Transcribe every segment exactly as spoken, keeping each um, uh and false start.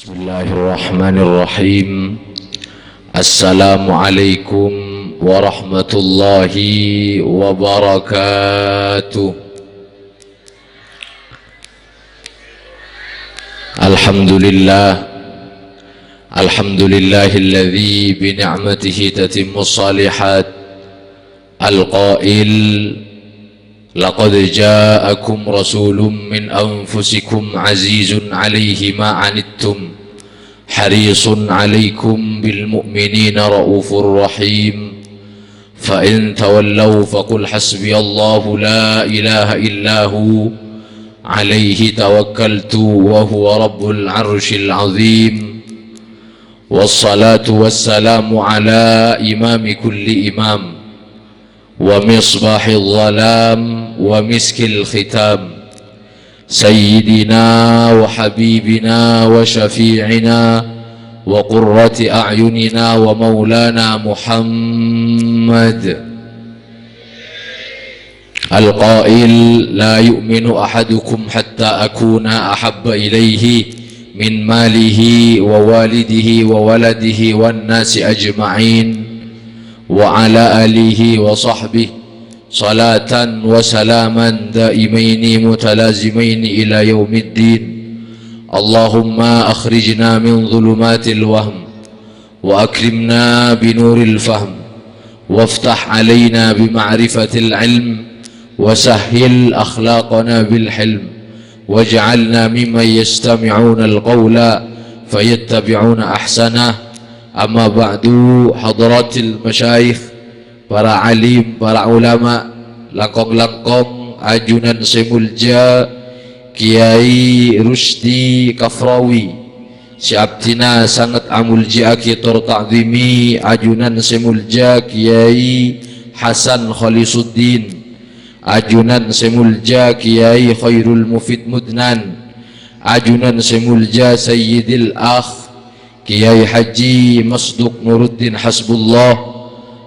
Bismillahirrahmanirrahim. Assalamualaikum warahmatullahi wabarakatuh. Alhamdulillah. Alhamdulillahilladzi bi ni'matihi tatimmus shalihat. Al-qail, "Laqad ja'akum rasulun min anfusikum azizun 'alaihi ma 'anittum, harisun 'alaikum bil mu'minina raufur rahim. Fa in tawallaw faqul hasbiyallahu la ilaha illa hu, 'alaihi tawakkaltu wa huwa rabbul 'arsyil 'azim." Wassalatu wassalamu ala imami kulli imam, wa misbahil dhalam, wa miskil khitam, sayyidina wa habibina wa syafi'ina wa qurrati a'yunina wa maulana Muhammad. Al-qail, "La yu'minu ahadukum hatta akuna ahabba ilaihi min malihi wa walidihi wa waladihi wan nasi ajma'in, wa ala alihi wa sahbihi, salatan wa salaman daimaini mutalazimaini ila yaumiddin. Allahumma akhrijna min dhulumatil wahm, wa akrimna bi nuril fahm, waftah 'alaina bi ma'rifatil 'ilm, wa sahhil akhlaqana bil hilm, waj'alna mimman yastami'unal qawla fayattabi'una ahsanah. Amma ba'du, hadratil masyayikh, para alim, para ulama, langkong-langkong ajunan sè molja Kiai Rusdi Kafrawi, sè abdhina sanget amolja'aghi tor ta'dhimi ajunan sè molja Kiai Hasan Khalisuddin, ajunan sè molja Kiai Khairul Mufid Mudnan, ajunan sè molja Sayyidil Akh Kiai Haji Masduk Nuruddin Hasbullah,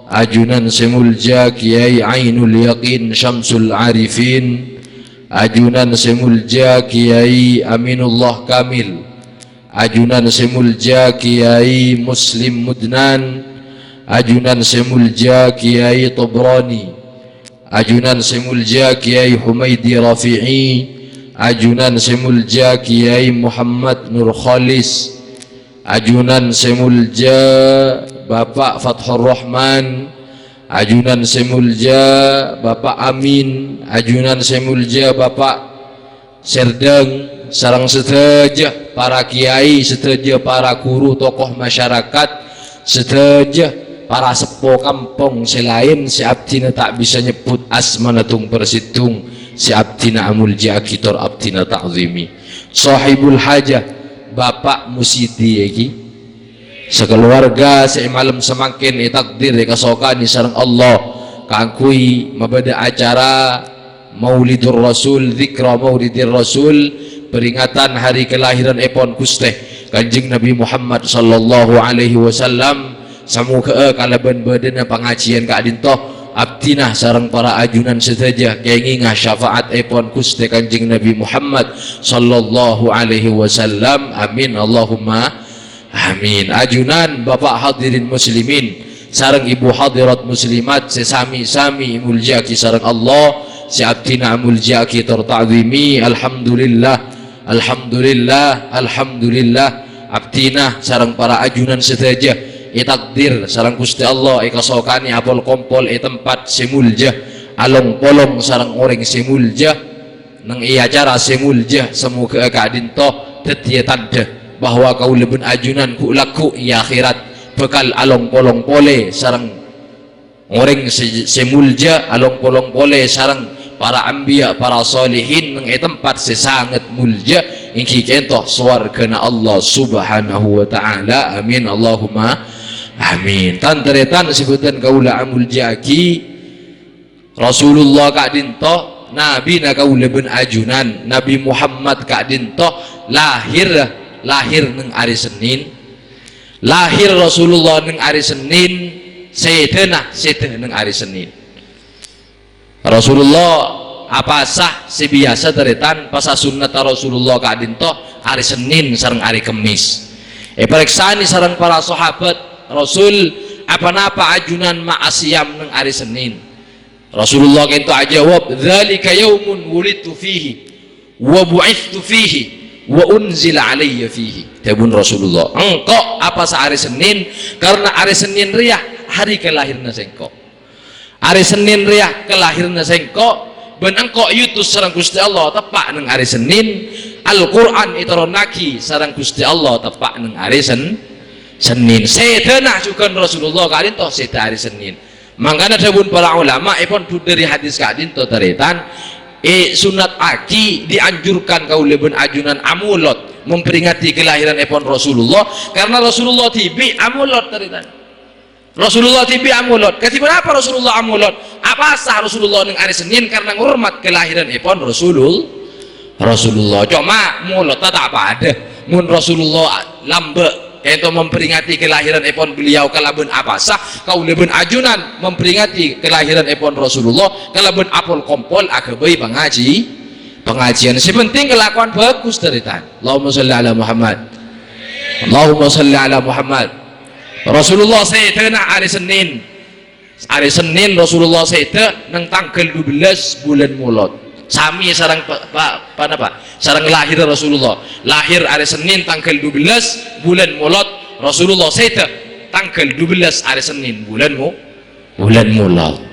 ajunan sè molja Kiai Ainul Yaqin Syamsul Arifin, ajunan sè molja Kiai Aminullah Kamil, ajunan sè molja Kiai Muslim Mudnan, ajunan sè molja Kiai Tobroni, ajunan sè molja Kiai Humaidi Rafi'i, ajunan sè molja Kiai Muhammad Nur Khalis, ajunan sè molja Bapak Fathur Rahman, ajunan sè molja Bapak Amin, ajunan sè molja Bapak Serdang, sareng sadhâjâ para kiai, sadhâjâ para guru, tokoh masyarakat, sadhâjâ para seppo kampong sè laèn sè abdhina ta' bisa nyebbhut asmana dung-persiddung, sè abdhina amolja'aghi tor abdhina ta'dhimi. Sohibul hajah, Bapak Musidi èghi. Sakalowarga sè è malem samangkèn ètakdir èkasokanè sareng Allah kaangghuy mabâdâ acara Maulidur Rasul, dzikra Maulidir Rasul, peringatan hari kelahiranèpon Ghustè Kanjeng Nabi Muhammad sallallahu alaihi wasallam. Samoghâ'â kalabân bâdâna pangajiyân ka'dinto, abdhina sareng para ajunan sadhâjâ kèngènga syafa'atèpon Ghustè Kanjeng Nabi Muhammad sallallahu alaihi wasallam. Amin, Allahumma amin. Ajunan Bapak hadirin muslimin sareng Ibu hadirat muslimat sè sami-sami èmolja'aghi sareng Allah, sè abdhina amolja'aghi tor ta'dhimi. Alhamdulillah, alhamdulillah, alhamdulillah. Abdhina sareng para ajunan sadhâjâ ètakdir sareng Ghustè Allah èkasokanè apol-kompol è tempat sè molja, along-polong sareng orèng sè molja. Neng è acara sè molja, samoghâ'â ka'dinto dhâddhiyâ tandhâ bahwa kaulâ bân ajunan ghu'-lagghu' è akhèrat bhâkal along-polong polè sareng orèng sè, sè molja, along-polong polè sareng para anbiya, para shalihin neng è tempat sè sanget molja, èngghi ka'dinto sowarghâna Allah Subhanahu wa Ta'ala. Amin, Allahumma amin. Tan-tarètan sè bhâdhân kaulâ amolja'aghi, Rasulullah ka'dinto, nabina kaulâ bân ajunan, Nabi Muhammad ka'dinto lahir, lahir neng arè Senin. Lahir Rasulullah neng arè Senin, sèdhâna, sèdhâ neng arè Senin. Rasulullah apasa sè biyasa tarètan, pasa sunnata Rasulullah ka'dinto, Arè Sennèn sareng arè Kemmès. Èparèksanè sareng para sahabat, "Rasul, apa-napa ajunan ma' asiyam neng arè Sennèn?" Rasulullah ka'dinto ajâwâb, "Dzalika yaumun wulidtu fihi, wa bu'itstu fihi, wa unzila alayya fihi." Dhâbuna Rasulullah, "Engko' apasa arè Sennèn, karna arè Sennèn rèya hari kalahiranna sèngko'." Arè Sennèn rèya kalahiranna sèngko', bân engko' èutus sareng Ghustè Allah teppa' neng arè Sennèn. Al-Qur'an ètoronnaghi sareng Ghustè Allah teppa' neng arè Sen-, Sennèn. Sèdhâna jhughân Rasulullah ka'dinto sèdhâ arè Sennèn. Mangkana dhâbuna para ulama èpondhut dhâri hadis ka'dinto, tarètan, èsunnataghi, dianjurkan kaulâ bân ajunan amolod memperingati kelahiranèpon Rasulullah, karna Rasulullah dhibi' amolod, tarètan. Rasulullah dhibi' amolod. Kadhi ponapa Rasulullah amolod? Apasa Rasulullah neng arè Sennèn karna ngormat kelahiranèpon Rasulul-, Rasulullah. Coma molodda ta' padâ. Mon Rasulullah lambâ' ka'dinto memperingati kelahiranèpon beliau kalabân apasa, kaulâ bân ajunan memperingati kelahiranèpon Rasulullah kalabân apol-kompol aghâbây pangaji-, pangajiân. Sè penting kelakuan bagus, tarètan. Allahumma shalli ala Muhammad. Allahumma shalli ala Muhammad. Rasulullah sèdhâna arè Sennèn. Arè Sennèn Rasulullah sèdhâ neng tangghâl dubellâs bulân Molod. Samè sareng pa-, pa-, pa-, napa? Sareng lahir Rasulullah. Lahir arè Sennèn tangghâl dubellâs bulân Molod. Rasulullah sèdhâ tangghâl dubellâs arè Sennèn bulân Mo-, bulân Molod.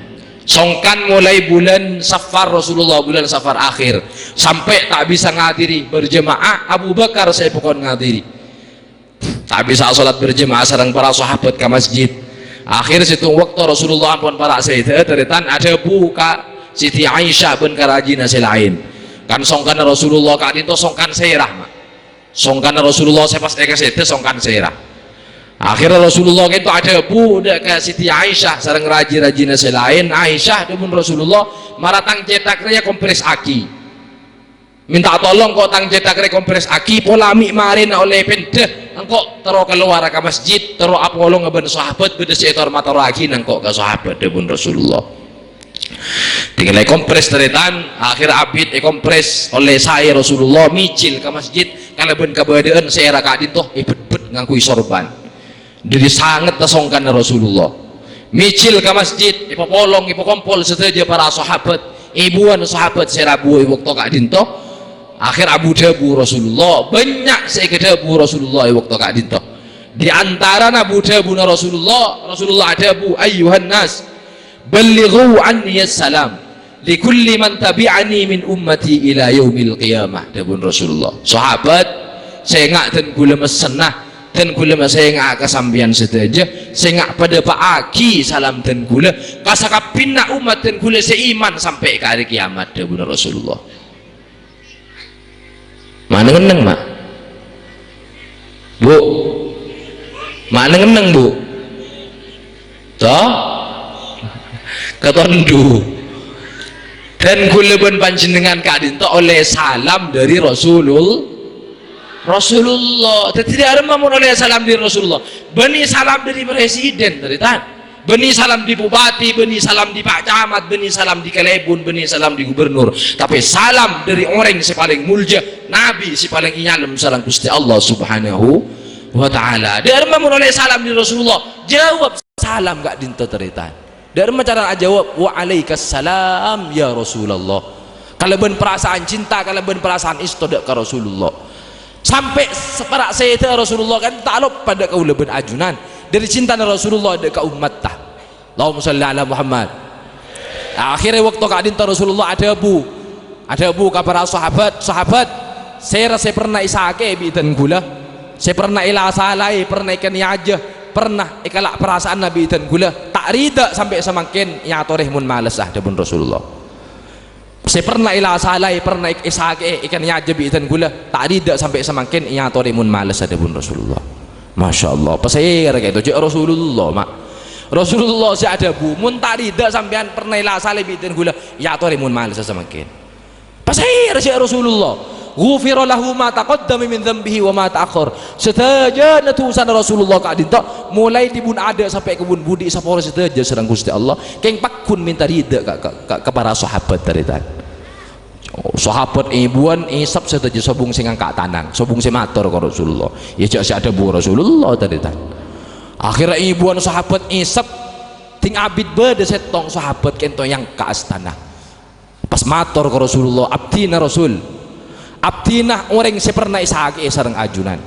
Songkan molaè bulân Safar Rasulullah, bulân Safar akhir. Sampè' ta' bisa ngadhiri berjemaah, Abu Bakar sè èpakon ngadhiri. Ta' bisa sholat berjemaah sareng para sahabat ka masjid. Akhir sèttong bâkto Rasulullah ampon para' sèdhâ, tarètan adhâbu ka Siti Aisyah bân ka rajina sè laèn. Kan songkanna Rasulullah ka'dinto songkan sèra, Ma'. Songkanna Rasulullah sè pas èkasèdhâ songkan sèra. Akhirnya Rasulullah ka'dinto adhâbu dâ' ka Siti Aisyah sareng raji-rajina sè laèn, "Aisyah," dhâbuna Rasulullah, "mara tang cètak rèya komprèssaghi." Mènta tolong ko' tang cètak rè komprèssaghi, pola mè' marèna ollè pèndhâ, engko' terro kalowara ka masjid, terro apolonga bân sahabat, bâdâ sè ètor-matorraghi nangko' ka sahabat, dhâbuna Rasulullah. Tinggal èkomprès tarètan, akhir abit èkomprès ollè saè Rasulullah, mèjhil ka masjid, kalabân kabâdâ'ân sè èra ka'dinto èbetbet ngangghuy sorban. Dhâddhi sangetta songkanna Rasulullah. Mèjhil ka masjid, èpapolong, èpakompol sadhâjâ para sahabat, èbuwân sahabat sè rabuwâ è bâkto ka'dinto. Akhir abu dhâbu Rasulullah, bânnya' sè èkadhâbu Rasulullah è bâkto ka'dinto. Di antarana abu dhâbuna Rasulullah, Rasulullah adhâbu, "Ayyuhan nas, ballighu anni salam." "Likulli man tabi'ani min ummati ila yaumil qiyamah," dhâbuna Rasulullah. "Sahabat, sènga' dân ghulâ messenna, dân ghulâ ma-, sènga'a ka sampèyan sadhâjâ, sènga' padâpa'aghi salam dân ghulâ ka sakabbhinna ommat dân ghulâ sè iman sampè' ka arè kèyamat," dhâbuna Rasulullah. Ma' neng-enneng, Ma'? Bu. Ma' neng-enneng, Bu? Toh? Katondhu. Dân ghulâ bân panjhennengngan ka'dinto ollè salam dhâri Rasulul-, Rasulullah. Dhâddhi, dâ' remma mon ollè salam dhâri Rasulullah? Bânnè salam dhâri presiden, tarètan. Bânnè salam dâri bupati, bânnè salam dâri pak camat, bânnè salam dâri kalèbun, bânnè salam dâri gubernur. Tapè salam dhâri orèng sè palèng molja, Nabi sè palèng ènyalem sareng Ghustè Allah Subhanahu wa Ta'ala. Dâ' remma mon ollè salam dhâri Rasulullah? Jâwâb salam ka'dinto, tarètan. Dâ' remma cara ajâwâb, "Wa alaikassalam, ya Rasulullah." Kalabân perasaan cinta, kalabân perasaan èsto dâ' ka Rasulullah. Sampè' sapara' sèdhâ Rasulullah kan ta' loppa dâ' kaulâ bân ajunan dhâri cintana Rasulullah dâ' ka ommatta. Allahumma shalli ala Muhammad. Akhirnya waktu ka'dinto Rasulullah adhâbu, adhâbu ka para sahabat, "Sahabat, sèra sè pernah èsakè'è bi' dân ghulâ? Sè pernah èla-salaè, pernah èkanèyajâ, pernah èkala' parasaanna bi' dân ghulâ, ta' rida sampè' samangkèn èyatorè mon malessa," dhâbuna Rasulullah. Sè pernah èla-salaè, pernah èk-, èsakè'è, èkanèyajâ bi' dân ghulâ, ta' rida sampè' samangkèn èyatorè mon malessa, dhâbuna Rasulullah. Masya Allah, pasèra ka'dinto jâ' Rasulullah, Ma'. Rasulullah sè adhâbu, "Mon ta' rida sampèyan pernah èla-salaè bi' dân ghulâ, èyatorè mon malessa samangkèn." Pasèra jâ' Rasulullah? "Ghufira lahu ma taqaddama min dzambihi wa ma ta'akhkhar." Sadhâjâna dhusana Rasulullah ka'dinto, molaè dhâbuna adâ' sampè' ka bun-, budi èsaporè sadhâjâ sareng Ghustè Allah, kèng pagghun mènta rida ka, ka, ka, ka para sahabat tarètan. Sahabat èbuwân èsep sadhâjâ sobung sè ngangka' tanang, sobung sè mator ka Rasulullah. Iyâ, jhâ' sè adhâbu Rasulullah, tarètan. Akhèrra èbuwân sahabat èsep, ding abit bâdâ sèttong sahabat kènto èangka' astana. Pas mator ka Rasulullah, "Abdhina, Rasul. Abdhina orèng sè pernah èsakè'è sareng ajunan.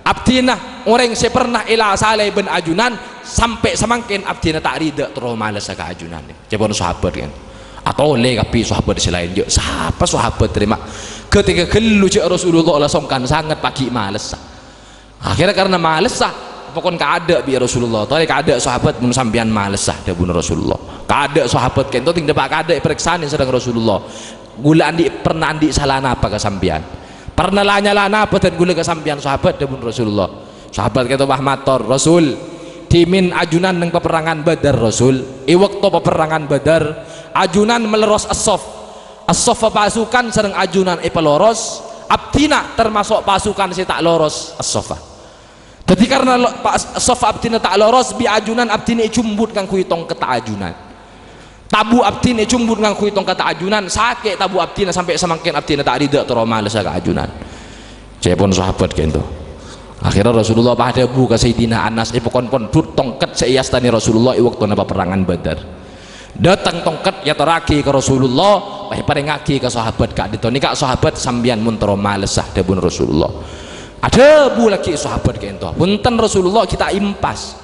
Abdhina orèng sè pernah èla-salaè bân ajunan, sampè' samangkèn abdhina ta' rida terro malessa ka ajunan." Ca'èpon sahabat kan. Atolè kabbhi sahabat sè laèn, "Jhâ' sapa sahabat rèya, ma'? Ghâtèka ghâllu jhâ' Rasulullah la songkan sanget paghi' malessa." Akhèrra karna malessa, pokon kaadâ' bi' Rasulullah. "Tolè kaadâ' sahabat mon sampèyan malessa," dhâbuna Rasulullah. Kaadâ' sahabat kènto ding dâpa' kaadâ' èparèksanè sareng Rasulullah. "Ghulâ andi' pernah andi' sala napa ka sampèyan? Pernah la nyala napa dhân ghulâ ka sampèyan, sahabat?" dhâbuna Rasulullah. Sahabat kènto pas mator, "Rasul, dhimèn ajunan neng paperrangan Badar, Rasul. È bâkto paperrangan Badar, ajunan malerros as-saff. As-saff pasukan sareng ajunan èpalerros, abdhina tamaso' pasukan sè ta' lerros as-saffa. Dhâddhi karna lo-, pa-, as-saff abdhina ta' lerros, bi' ajunan abdhina èjumbut ngangghuy tongkedhdhâ ajunan. Tabu' abdhina èjumbut ngangghuy tongkedhdhâ ajunan, sakè' tabu' abdhina sampè' samangkèn abdhina ta' rida terro malessa ka ajunan." Ca'èpon sahabat kènto. Akhèrra Rasulullah pas adhâbu ka Sayyidina Anas, "È, pokon pondhut tongket sè èastanè Rasulullah è bâktona paperrangan Badar." Dâteng tongket èyatorraghi ka Rasulullah, pas èparèngaghi ka sahabat ka'dinto, "Nèka sahabat sampèyan mon terro malessa," dhâbuna Rasulullah. Adhâbu laghi' sahabat kènto, "Bhunten Rasulullah, ghi' ta' impas.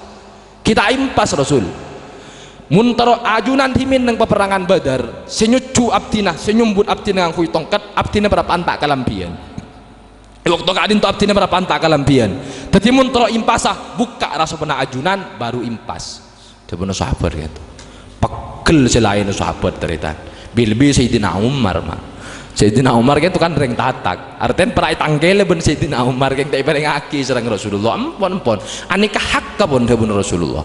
Ghi' ta' impas, Rasul. Mon terro ajunan dhimèn neng paperrangan Badar, sè nyojjhu abdhina, sè nyombut abdhina ngangghuy tongket, abdhina parappa'na ta' kalambhiyân. È bâkto ka'dinto abdhina parappa'na ta' kalambhiyân. Dhâddhi mon terro impasa, bukka' rasobbhâna ajunan, bhuru impas." Dhâbuna sahabat kènto. Peggel sè laènna sahabat, tarètan. Bi-, lebbi Sayyidina Umar, ma'. Sayyidina Umar kènto kan rèng tatak. Artèna para' ètangkèlè bân Sayyidina Umar, kèng ta' èparèngaghi sareng Rasulullah. "Empon, empon. Anèka hakka pon," dhâbuna Rasulullah.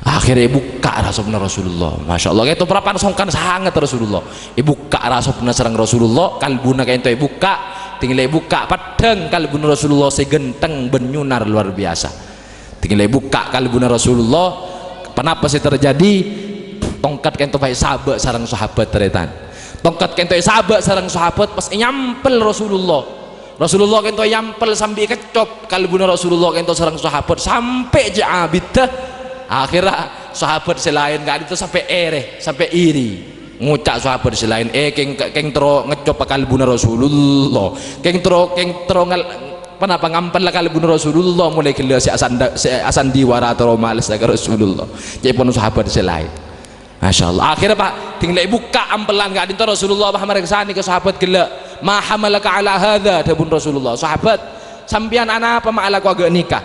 Akhèrra èbukka' rasobbhâna Rasulullah. Masya Allah, kènto parappa'na songkan sanget Rasulullah. Èbukka' rasobbhâna sareng Rasulullah, kalbuna kènto èbukka', ding la èbukka' peddhâng kalbuna Rasulullah sè ghântheng bân nyunar luar biasa. Ding la èbukka' kalbuna Rasulullah, ponapa sè terjadi? Tongket kènto pas èsabâ' sareng sahabat, tarètan. Tongket kènto èsabâ' sareng sahabat, pas ènyampel Rasulullah. Rasulullah kènto ènyampel sambi èkeccop kalbuna Rasulullah kènto sareng sahabat sampè' jhâ' abiddhâ. Akhèrra sahabat sè laèn ka'dinto sampè' èrè, sampè' iri. Ngoca' sahabat sè laèn, "Eh, kèng, kèng terro ngeccop kalbuna Rasulullah. Kèng terro, kèng terro ngal-, ponapa ngampel kalbuna Rasulullah molaè ghellâ' sè asanda-, sè asandiwara terro malessa ka Rasulullah." Ca'èpon sahabat sè laèn. Masya Allah. Akhèrra, pa', ding la èbukka' ampellan ka'dinto Rasulullah, pa', marèksanè ka sahabat ghellâ', "Ma hamalaka ala hadza?" dhâbuna Rasulullah. "Sahabat, sampèyan anapa ma' alako ghâ' nèka?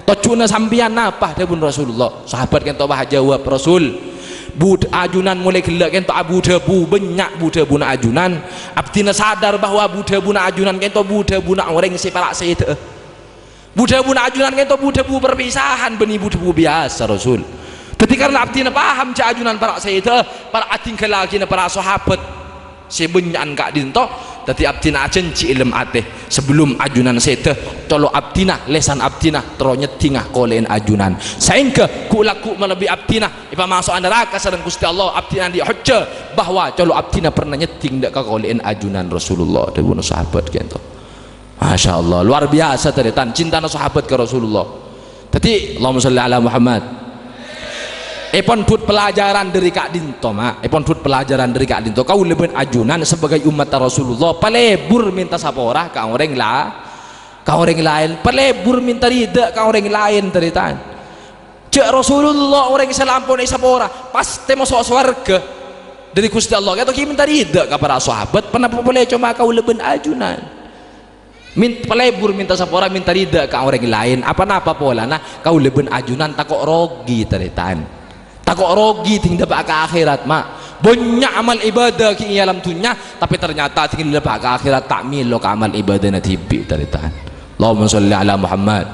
Tojjhuna sampèyan napa?" dhâbuna Rasulullah. Sahabat kènto pas ajâwâb, "Rasul, bu-, ajunan molaè ghellâ' kènto abu-dhâbu, bânnya' bu-dhâbuna ajunan. Abdhina sadar bahwa bu-dhâbuna ajunan kènto bu-dhâbuna orèng sè para' sèdhâ'â." Bu-dhâbuna ajunan kènto bu-dhâbu perpisahan, bânnè bu-dhâbu biyasa, Rasul. Dhâddhi, karna abdhina paham jhâ' ajunan para' sèdhâ, para' adhingghâllaghinah para sahabat sè bânnya'an ka'dinto, dhâddhi abdhina ajhânjhi è lem atè, sabellum ajunan sèdhâ, colo' abdhina, lèsan abdhina, terro nyeddhinga kolè'en ajunan. Saèngghâ ghu'-lagghu' manabi abdhina èpamaso'a naraka sareng Ghustè Allah, abdhina andi' hojjah bahwa colo' abdhina pernah nyeddhing dâ' ka kolè'en ajunan Rasulullah, dhâbuna sahabat kènto. Masya Allah, luar biasa, tarètan, cintana sahabat ka Rasulullah. Dhâddhi, Allahumma shalli ala Muhammad. Èpondhut pelajaran dâri ka'dinto, ma'. Èpondhut pelajaran dâri ka'dinto. Kaulâ bân ajunan sebagai umat Rasulullah, palebur mènta sapora ka orèng la-, ka orèng laèn. Palebur mènta ridha ka orèng laèn, tarètan. Jhâ' Rasulullah orèng sè la ampon èsapora, pastè maso' sowarghâ dâri Ghustè Allah. Kèto ghi' mènta ridha ka para sahabat, ponapa polè coma kaulâ bân ajunan. Min-, palebur mènta sapora, mènta ridha ka orèng laèn. Apa-napa polana kaulâ bân ajunan tako' rogi, tarètan. Tako' rogi ding dâpa' ka akhèrat, ma'. Bânnya' amal ibadah ghi' è alam dhunnya, tapè ternyata ding dâpa' ka akhèrat ta' mèlo ka amal ibadahna dhibi', tarètan. Allahumma shalli ala Muhammad.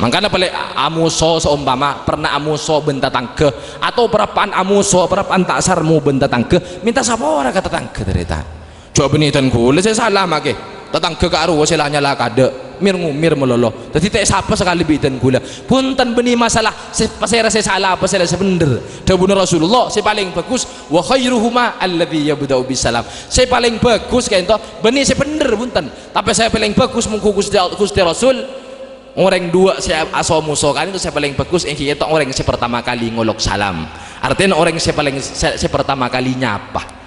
Mangkana palè amoso, saompama pernah amoso bân tatangghâ, atau parappa'an amoso, parappa'an ta' sarmo bân tatangghâ, mènta sapora ka tatangghâ, tarètan. Jhâ' bânnè dân ghulâ sè sala, ma' kè. Tatangghâ ka'rowa sè la nyala kadâ'. Mir-ngomir malolo. Dhâddhi ta' sapa sakalè bi' dân kaulâ. Bhunten bânnè masalah sè, pasèra sè sala, pasèra sè bhendher. Dhâbuna Rasulullah, sè palèng bhâghus, "Wa khairuhuma alladzi yabda'u bis salam." Sè palèng bhâghus ka'dinto, bânnè sè bhendher, bhunten. Tapè sè palèng bhâghus mongghu Ghustè, Ghustè Rasul, orèng duwâ' sè aso-moso ka'dinto sè palèng bhâghus èngghi ka'dinto orèng sè partama kalè ngolok salam. Artèna orèng sè palèng, sè, sè partama kalè nyapa.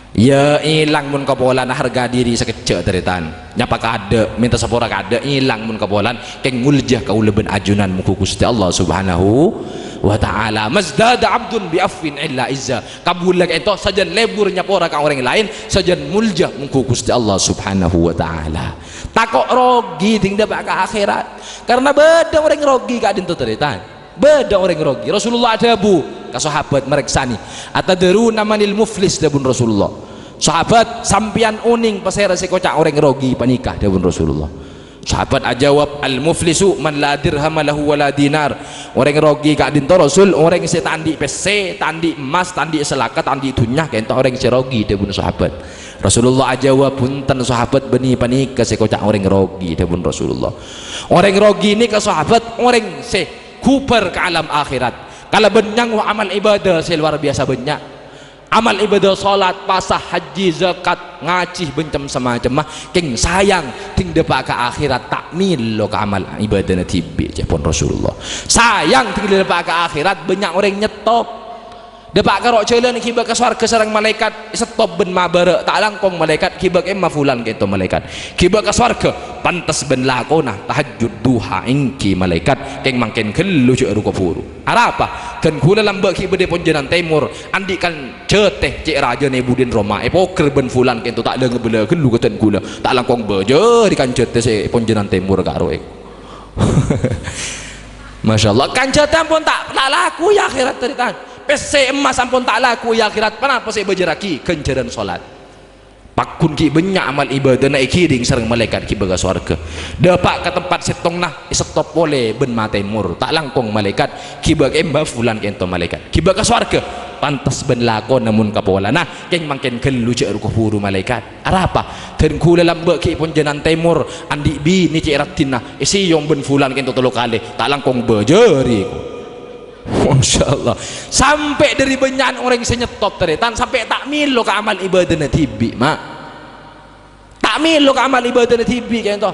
Iyâ, èlang mon kapolana harga diri sakejjhâ', tarètan. Nyapa kaadâ', mènta sapora kaadâ', èlang mon kapolan, kèng ngoljâ kaulâ bân ajunan mongghu Ghustè Allah Subhanahu wa Ta'ala. "Mazdada abdun bi afwin illa izza." Kabulâ ka'dinto sajân lebur nyapora ka orèng laèn, sajân moljâ mongghu Ghustè Allah Subhanahu wa Ta'ala. Tako' rogi dhing dâpa' ka akhèrat. Karna bâdâ orèng rogi ka'dinto, tarètan. Bâdâ orèng rogi. Rasulullah adhâbu ka sahabat marèksanè, "Atadruna manil muflis?" dhâbuna Rasulullah. "Sahabat, sampèyan onèng pasèra sè èkoca' orèng rogi panèka?" dhâbuna Rasulullah. Sahabat ajâwâb, "Al-muflisu man la dirhama lahu wa la dinar." Orèng rogi ka'dinto, Rasul, orèng sè ta' andi' pèssè, ta' andi' emmas, ta' andi' salaka, ta' andi' dhunnya, ka'dinto orèng sè rogi, dhâbuna sahabat. Rasulullah ajâwâb, "Bhunten, sahabat, bânnè panèka sè èkoca' orèng rogi," dhâbuna Rasulullah. Orèng rogi nèka, sahabat, orèng sè ghubâr ka alam akhèrat kalabân nyango amal ibadah sè lowar biyasa bânnya'. Amal ibadah, salat, pasa, hajji, zakat, ngajhi, bân cem-, samacemma, kèng sayang, dhing dâpa' ka akhèrat ta' mèlo ka amal ibadahna dhibi', ca'èpon Rasulullah. Sayang, dhing dâpa' ka akhèrat, bânnya' orèng nyettop. Dâpa' karo jhâlân ghibâ ka sowarghâ sareng malaèkat, èsettop bân mabârâ', ta' langkong malaèkat, ghibâ kemma fulan ka'dinto malaèkat. Ghibâ ka sowarghâ, pantes bân lakona tahajjud duha èngghi malaèkat, kèng mangkèn ghâllu jhâ' ru-kabhuru. Arapa? Dân kaulâ lambâ' ghi' bâdâ è ponjhângan tèmor, andi' kan jhâtè cè' rajâna è budina roma, èpogher bân fulan ka'dinto ta' la ngabâlâ ghâllu ka dân kaulâ, ta' langkong bâjâri kan jhâtè sè è ponjhângan tèmor karo è-, Masya Allah, kan jhâtè ampon ta', ta' laku è akhèrat, tarètan. Pèssè emmas ampon ta' laku è akhèrat, ponapa sè èbâjârraghi? Ghânjhârân salat. Pagghun ghi' bânnya' amal ibadahna èghiring sareng malaèkat ghibâ ka sowarghâ. Dâpa' ka tempat sèttongnga èsettop polè bân ma tèmor. Ta' langkong malaèkat ghibâ kemma fulan ka'dinto malaèkat. Ghibâ ka sowarghâ. Pantes bân lakona mon kapolana, kèng mangkèn ghâllu jhâ' ru-kabhuru malaèkat. Arapa? Dân kaulâ lambâ' ghi' è ponjhângan tèmor, andi' binè cè' raddhinna, èsèyom bân fulan ka'dinto tello kalè, ta' langkong bâjâri. Masya Allah. Sampè' dâri bânnya'an orèng sè nyettop, tarètan, sampè' ta' mèlo ka amal ibadahna dhibi', ma'. Ta' mèlo ka amal ibadahna dhibi', ka'dinto.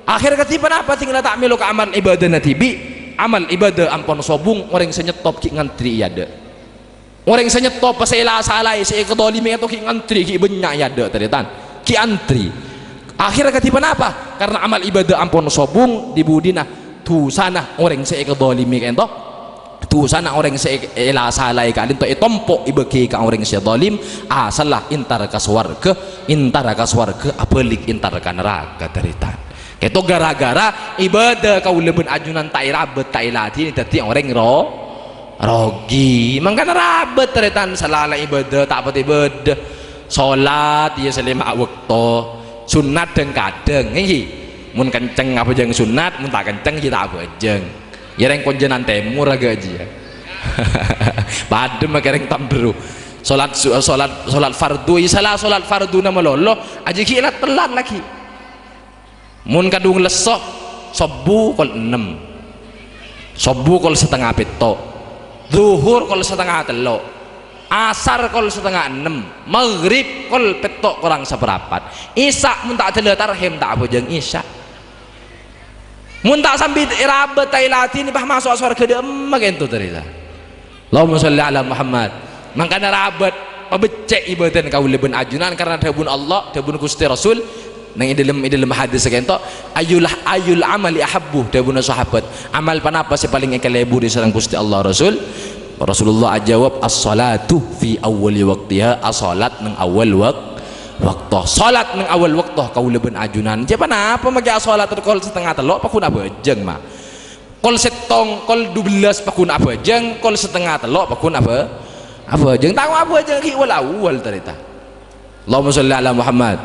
Akhèr kadhi ponapa dhing la ta' mèlo ka amal ibadahna dhibi'? Amal ibadah ampon sobung, orèng sè nyettop ghi' ngantri è adâ'. Orèng sè nyettop, sè èla-salaè, sè èkadhâlimi ka'dinto ghi' ngantri, ghi' bânnya' è adâ', tarètan. Ghi' antri. Akhèr kadhi ponapa? Karna amal ibadah ampon sobung è budina, dhusana orèng sè èkadhâlimi ka'dinto, dhusana orèng sè è-, èla-salaè ka'dinto ètompo' èbâghi ka orèng sè dhalim, asalla entar ka sowarghâ, entara ka sowarghâ, abâlik entar ka naraka, tarètan. Ka'dinto gara-gara ibadah kaulâ bân ajunan ta' èrabât, ta' èladhinè, dhâddhi orèng ro-, rogi. Mangkana rabât, tarètan, sala la ibadah ta' patè bâdâ. Salat, iyâ, sè lèma' bâkto. Sunnat dhâng-kadhâng, èngghi. Mon kenceng abhâjâng sunnat, mon ta' kenceng, iyâ, ta' abhâjâng. Iyâ, rèng ponjhângan tèmor aghâ' jiyâ. Padâ makè rèng Tambâru. Salat su-, salat, salat fardhu, iyâ, sala salat fardhuna malolo, ajâ ghi' la-, telat lagi. Mon kadhung lesso, sobbhu kol ennem. Sobbhu kol satengnga pètto'. Dhuhur kol satengnga tello'. Asar kol satengnga ennem. Maghrib kol pètto' korang saparapat. Isya mon ta' dâlla tarhim ta' abhâjâng isya. Mon ta' sambi èrabât ta' èladhinè, bâh, maso' sowarghâ dâ'emma ka'dinto, tarètan. Allahumma shalli ala Muhammad. Mangkana rabât, pabeccè' ibadana kaulâ bân ajunan karna dhâbuna Allah, dhâbuna Ghustè Rasul, neng è dâlem, è dâlem hadis ka'dinto, "Ayyul, ayyul amali ahabbu?" Dhâbuna sahabat, "Amal ponapa sè palèng èkaleburi sareng Ghustè Allah, Rasul?" Rasulullah ajâwâb, "As-shalatu fi awwali waqtiha," ashalat neng awal wak-, wakto. Shalat neng awal wakto kaulâ bân ajunan. Jhâ' ponapa makè ashalat kol satengnga tello' paggun abhâjâng, ma'. Kol sèttong, kol dubellâs paggun abhâjâng, kol satengnga tello' paggun abhâ-, abhâjâng. Tako' abhâjâng ghi' wal-awwal, tarètan. Allahumma shalli ala Muhammad.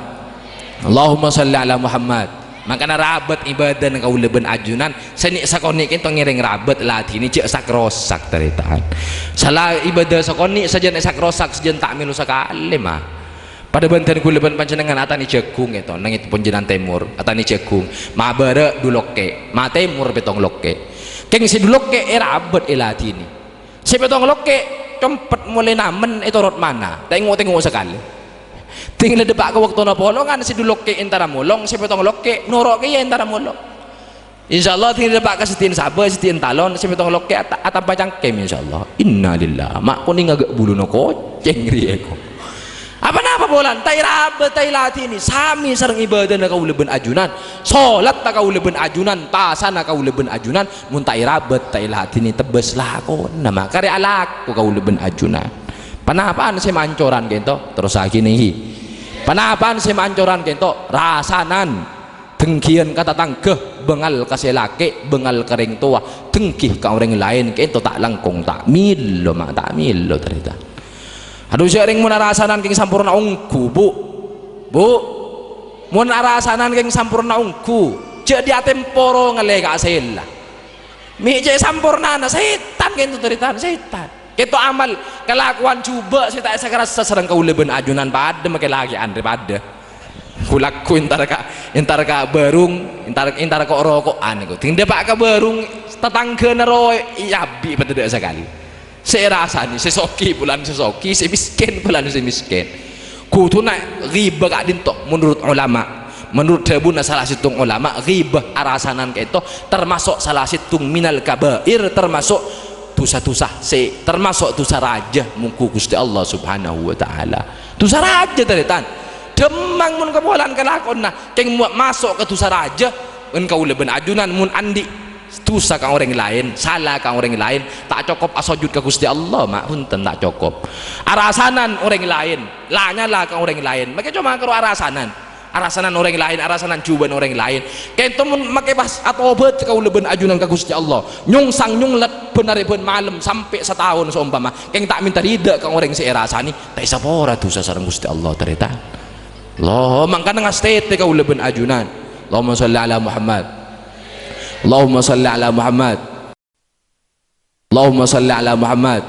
Allahumma shalli ala Muhammad. Mangkana rabât ibadana kaulâ bân ajunan, sè nè' sakonè' ka'dinto ngèrèng rabât, ladhinè jhâ' sak-rosak, tarètan. Sala ibadah sakonè' sajân èsak-rosak, sajân ta' mèlo sakalè, ma'. Padâ bân dân kaulâ bân panjhennengngan atanè jhâghung, èto, neng èto ponjhennengngan tèmor, atanè jhâghung. Ma' bârâ' du lokkè', ma' tèmor pèttong lokkè'. Kèng sè du lokkè' èrabât èladhinè. Sè pèttong lokkè' compet molaè namen ètorot mana, ta' èngo'-tengo' sakalè. Ding la dâpa' ka bâktona polongan, sè du lokkè' èntara molong, sè pèttong lokkè' noro' kèya èntara molong. Insyaallah, ding la dâpa' ka sèdin sabâ, sèdin talon, sè pèttong lokkè' ata-, atampa cangkem, insyaallah. Innalillah, ma' konènga ghâ' buluna kocèng rèya ko. Apa napa polana? Ta' èrabât, ta' èladhinè, samè sareng ibâdâna kaulâ bân ajunan, solatta kaulâ bân ajunan, pasana kaulâ bân ajunan, mon ta' èrabât, ta' èladhinè, tebbhâs lakona, ma' karè alako kaulâ bân ajunan. Panapa'an sè mancoran kènto? Terrossaghi nèngghi. Panapa'an sè mancoran kènto? Rasanan. Dengghiyân ka tatangghâ, bângal ka sè lakè', bângal ka rèng towa, dengghi ka orèng laèn, kènto ta' langkong, ta' mèlo, ma' ta' mèlo, tarètan. Adhu, jhâ' rèng mon arasanan kèng samporna ongghu, Bu'. Bu', mon arasanan kèng samporna ongghu, jhâ' dhi-atèmporo ngallè ka asella. Mè' cè' sampornana sètan kènto, tarètan, sètan. Kènto amal, kalakowan jhubâ' sè ta' èsakarassa sareng kaulâ bân ajunan padâ makè lakè'an rè padâ. Ghu-lagghu entar ka, entar ka bârung, entar, entar ko'-roko'an nèko. Ding dâpa' ka bârung, tatangghâna rowa èabi' padâ dâ' sakalè. Sè èrasanè, sè soghi polana sè soghi, sè mèskèn polana sè mèskèn. Kodhuna ghibah ka'dinto, menurut ulama. Menurut dhâbuna salah sèttong ulama, ghibah arasanan ka'dinto termasuk salah sèttong minal kabair, termasuk dhusa-dhusa sè termasuk dhusa rajâ mongghu Ghustè Allah Subhanahu wa Ta'ala. Dhusa rajâ, tarètan. Dhâmmang mon kabâlâ'ân kalakowanna, kèng ma-, maso' ka dhusa rajâ, bân kaulâ bân ajunan mon andi' dhusa ka orèng laèn, sala ka orèng laèn, ta' cokop asojud ka Ghustè Allah, ma', bhunten, ta' cokop. Arasanan orèng laèn, la-nyala ka orèng laèn, makè coma karo arasanan. Arasanan orèng laèn, arasanan jhubâ'na orèng laèn. Kènto mon makè pas atobhât kaulâ bân ajunan ka Ghustè Allah, nyongsang nyonglet bân arè bân malem sampè' sataon saompama, kèng ta' mènta ridha ka orèng sè èrasanè, ta' èsapora dhusa sareng Ghustè Allah, tarètan. Allah, mangkana ngastètè kaulâ bân ajunan. Allahumma shalli ala Muhammad. Allahumma shalli ala Muhammad. Allahumma shalli ala Muhammad.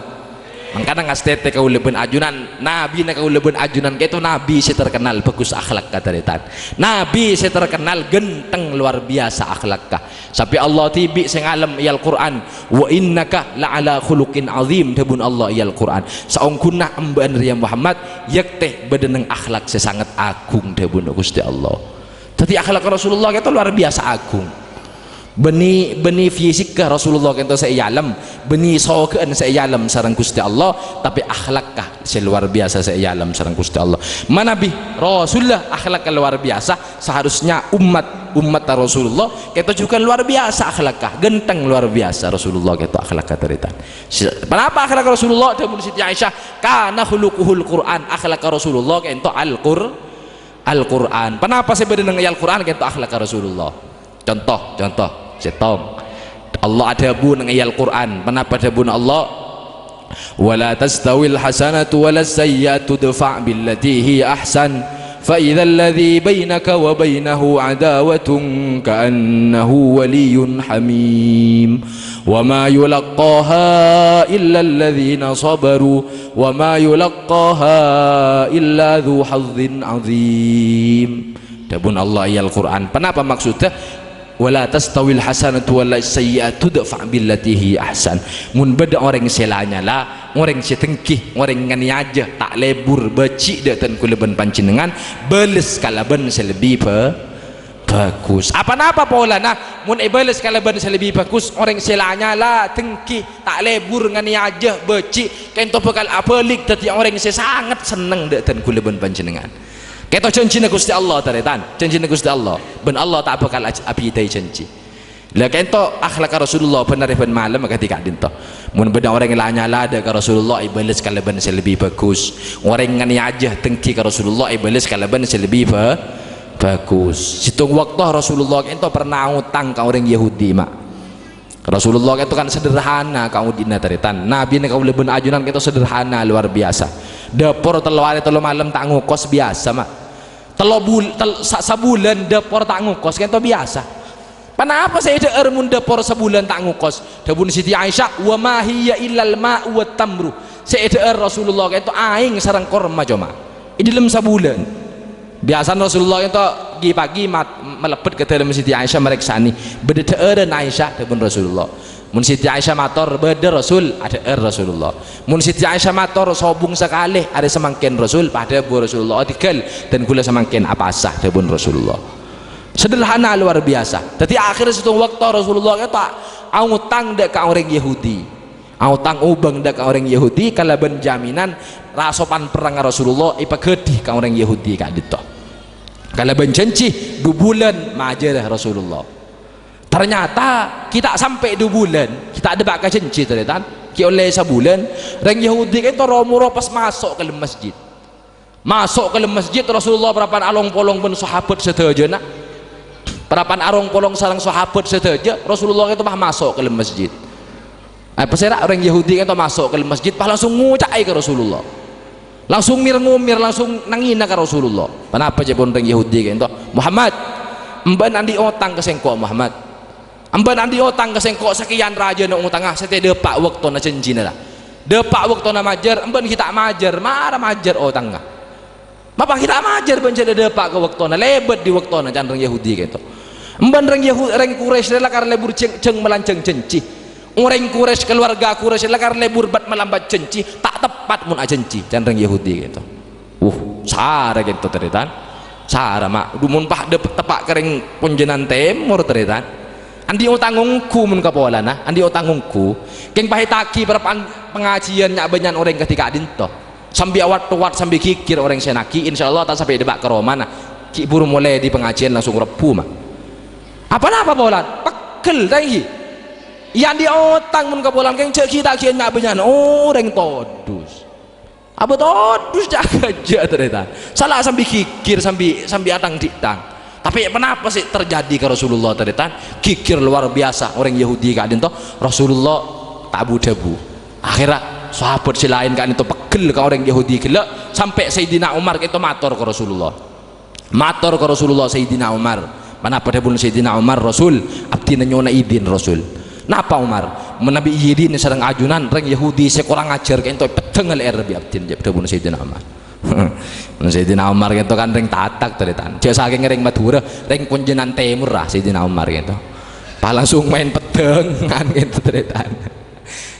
Mangkana ngastètè kaulâ bân ajunan, nabina kaulâ bân ajunan kèto nabi sè terkenal bhâghus akhlakka, tarètan. Nabi sè terkenal ghântheng luar biasa akhlakka. Sampè' Allah dhibi' sè ngalem è Al-Qur'an, "Wa innaka la'ala khuluqin azim," dhâbuna Allah è Al-Qur'an. "Saongghuna embhâ'ân rèya Muhammad, yâktè bâdâ neng akhlak sè sanget agung," dhâbuna Ghustè Allah. Dhâddhi akhlak Rasulullah kèto luar biasa agung. Bânnè, bânnè fisikka Rasulullah kèto sè èalem, bânnè soghâ'ân sè èalem sareng Ghustè Allah, tapè akhlakka sè luar biasa sè èalem sareng Ghustè Allah. Manabi Rasulullah akhlakka luar biasa, seharusnya umat, umat Rasulullah kèto juga luar biasa akhlakka, ghântheng luar biasa Rasulullah kèto akhlakka, tarètan. Se-, ponapa akhlak Rasulullah? Dhâbuna Siti Aisyah, "Kana khuluquhul Qur'an," akhlakka Rasulullah kèto Al-Qur-, Al-Qur'an. Ponapa sè bâdâ neng Al-Qur'an kèto akhlakka Rasulullah? Conto, conto, sèttong. Allah adhâbu neng Al-Qur'an. Ponapa dhâbuna Allah? "Wa la tastawil hasanatu wa las sayyi'atu, idfa' billati hiya ahsan, fa idzal ladzi bainaka wa bainahu adawatun ka'annahu waliyyun hamim. Wa ma yulaqqaha illa alladzina sabaru, wa ma yulaqqaha illa dzu hazzin azim." Dhâbuna Allah è Al-Qur'an. Ponapa maksoddhâ? "Wa la tastawil hasanatu wa la sayyi'atu, idfa' billati hiya ahsan." Mon bâdâ orèng sè la-nyala, orèng sè dengghi, orèng nganèyajâ, ta' lebur, bâji' dâ' dân kaulâ bân panjhennengngan, bâles kalabân sè lebbi bhâ-, bhâghus. Apa-napa polana, mon èbâles kalabân sè lebbi bhâghus, orèng sè la-nyala, dengghi, ta' lebur, nganèyajâ, bâji', kènto bhâkal abâli' dhâddhi orèng sè sanget senneng dâ' dân kaulâ bân panjhennengngan. Kèto jhânjhina Ghustè Allah, tarètan. Jhânjhina Ghustè Allah. Bân Allah ta' bhâkal aj-, abhidhâi jhânjhi. La kènto akhlakka Rasulullah bân arè bân malem akadhi ka'dinto. Mon bâdâ orèng la-nyala dâ' ka Rasulullah, èbâles kalabân sè lebbi bhâghus. Orèng nganèyajâ dengghi ka Rasulullah, èbâles kalabân sè lebbi bhâ-, bhâghus. Sèttong bâkto Rasulullah kènto pernah otang ka orèng Yahudi, ma'. Rasulullah kèto kan sederhana kaodi'na, tarètan. Nabina kaulâ bân ajunan kèto sederhana luar biasa. Dâpor tello arè tello malem ta' ngokos biyasa, ma'. Tello bul-, tel-, sa-, sabulân dâpor ta' ngokos kèto biyasa. Ponapa sè èdhâ'âr mon dâpor sabulân ta' ngokos? Dhâbuna Siti Aisyah, "Wa ma hiya illal ma'u wat tamru." Sè èdhâ'âr Rasulullah kèto aèng sareng korma coma. È dâlem sabulân. Biyasana Rasulullah ènto ghi-paghi mat-, malebbhât ka dâlem Siti Aisyah marèksanè. Bâdâ dhâ'ârân Aisyah, dhâbuna Rasulullah. Mon Siti Aisyah mator, bâdâ Rasul, adhâ'âr Rasulullah. Mon Siti Aisyah mator, sobung sakalè, arè samangkèn Rasul, pas dhâbu Rasulullah, "Oh, tèghâl, dân kaulâ samangkèn apasa," dhâbuna Rasulullah. Sederhana luar biasa. Dhâddhi akhèrra sèttong bâkto Rasulullah ènto aotang dâ' ka orèng Yahudi. Aotang obâng dâ' ka orèng Yahudi kalabân jaminan rasopan perrang Rasulullah èpaghâdhi ka orèng Yahudi ka'dinto. Kalabân jhânjhi dhu bulân majârâ Rasulullah. Ternyata ghi' ta' sampè' dhu bulân, ghi' ta' dâpa' ka jhânjhi, tarètan. Ghi' ollè sabulân, rèng Yahudi ka'dinto ro-moro pas maso' ka dâlem masjid. Maso' ka dâlem masjid, Rasulullah parappa'na along-polong bân sahabat sadhâjâna. Parappa'na along-polong sareng sahabat sadhâjâ, Rasulullah ka'dinto pas maso' ka dâlem masjid. Eh, pasèra orèng Yahudi ka'dinto maso' ka dâlem masjid, pas langsung ngoca'è ka Rasulullah. Langsung mir-ngomir, langsung nangèna ka Rasulullah. Ponapa ca'èpon orèng Yahudi ka'dinto? "Muhammad, embhâ'na andi' otang ka sèngko', Muhammad." Embhâ'na andi' otang ka sèngko' sakèyan rajâna otangnga sè ta' èdâpa' bâktona jhânjhina, la. Dâpa' bâktona majâr, embhâ'na ghi' ta' majâr, mara majâr otangnga. Mapa ghi' ta' majâr bân jhâ' dâpa' ka bâktona, lèbât dâri bâktona, can rèng Yahudi ka'dinto. Embhâ'na rèng Yahu-, rèng Quraisy rèya lakar lebur jhâng-, jhâng-malanjhâng jhânjhi. Orèng Quraisy, kaluwarga Quraisy lakar lebur bât-malambât jhânjhi, ta' teppat mon ajhânjhi, can rèng Yahudi ka'dinto. Wuh, sara ka'dinto, tarètan. Sara, ma'. Dhu mon pas dâp-, teppa' ka rèng Ponjhângan Tèmor, tarètan. Andi' otang ongghu mon kapolana, andi' otang ongghu. Kèng pas ètagi parappa'na pangajiyân nya'-bânnya'an orèng kadhi ka'dinto. Sambi awat-towat, sambi ghighir orèng sè nagi, insyaallah ta' sampè' dâpa' ka romana. Ghi' buru molè dâri pangajiyân langsung rebbhu, ma'. Apa-napa polana? Peggel, ta' ènggi? Iyâ andi' otang mon kapolana, kèng jhâ' ghi' ta' ghi' nya'-bânnya'an orèng todus. Abâ todus jâgâ-jâgâ, tarètan. Sala sambi ghighir, sambi, sambi atang-dhi'-tang. Tapè ponapa sè terjadi ka Rasulullah, tarètan? Ghighir luar biasa orèng Yahudi ka'dinto. Rasulullah ta' bu-dhâbu. Akhèrra sahabat sè laèn ka'dinto peggel ka orèng Yahudi ghellâ', sampè' Sayyidina Umar ka'dinto mator ka Rasulullah. Mator ka Rasulullah Sayyidina Umar. Ponapa dhâbuna Sayyidina Umar, "Rasul, abdhina nyo'ona idin, Rasul." "Napa, Umar?" "Manabi idin sareng ajunan, rèng Yahudi sè korang ajhâr ka'dinto èpeddhâng lè'èrra bi' abdhina," dhâbuna Sayyidina Umar. Sayyidina Umar ka'dinto kan rèng Tatak, tarètan. Jhâ' sakèng rèng Madhurâ, rèng Ponjhângan Tèmor, ra, Sayyidina Umar ka'dinto. Pas langsung maèn peddhângan ka'dinto, tarètan.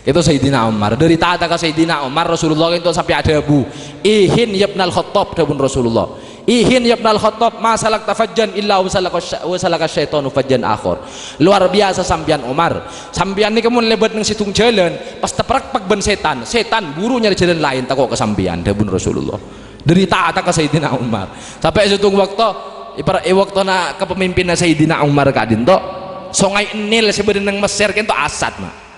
Itu Sayyidina Umar. Dâri tata ka Sayyidina Umar, Rasulullah itu sampè' adhâbu, "Ihin ya Ibnal Khattab," dhâbuna Rasulullah. "Ihin ya Ibnal Khattab, ma salakta fajjan illa wa salaka sya-, wa salaka syaitanu fajjan akhar." Luar biasa sampèyan, Umar. Sampèyan nèka mon lèbât neng sèttong jhâlân, pas taprèkpèk bân sètan. Sètan buru nyarè jhâlân laèn tako' ka sampèyan, dhâbuna Rasulullah. Dâri tata ka Sayyidina Umar. Sampè' sèttong bâkto, è par-, è bâktona kapamimpinan Sayyidina Umar ka'dinto, Songay Nil sè bâdâ neng Messer ka'dinto asat, ma'.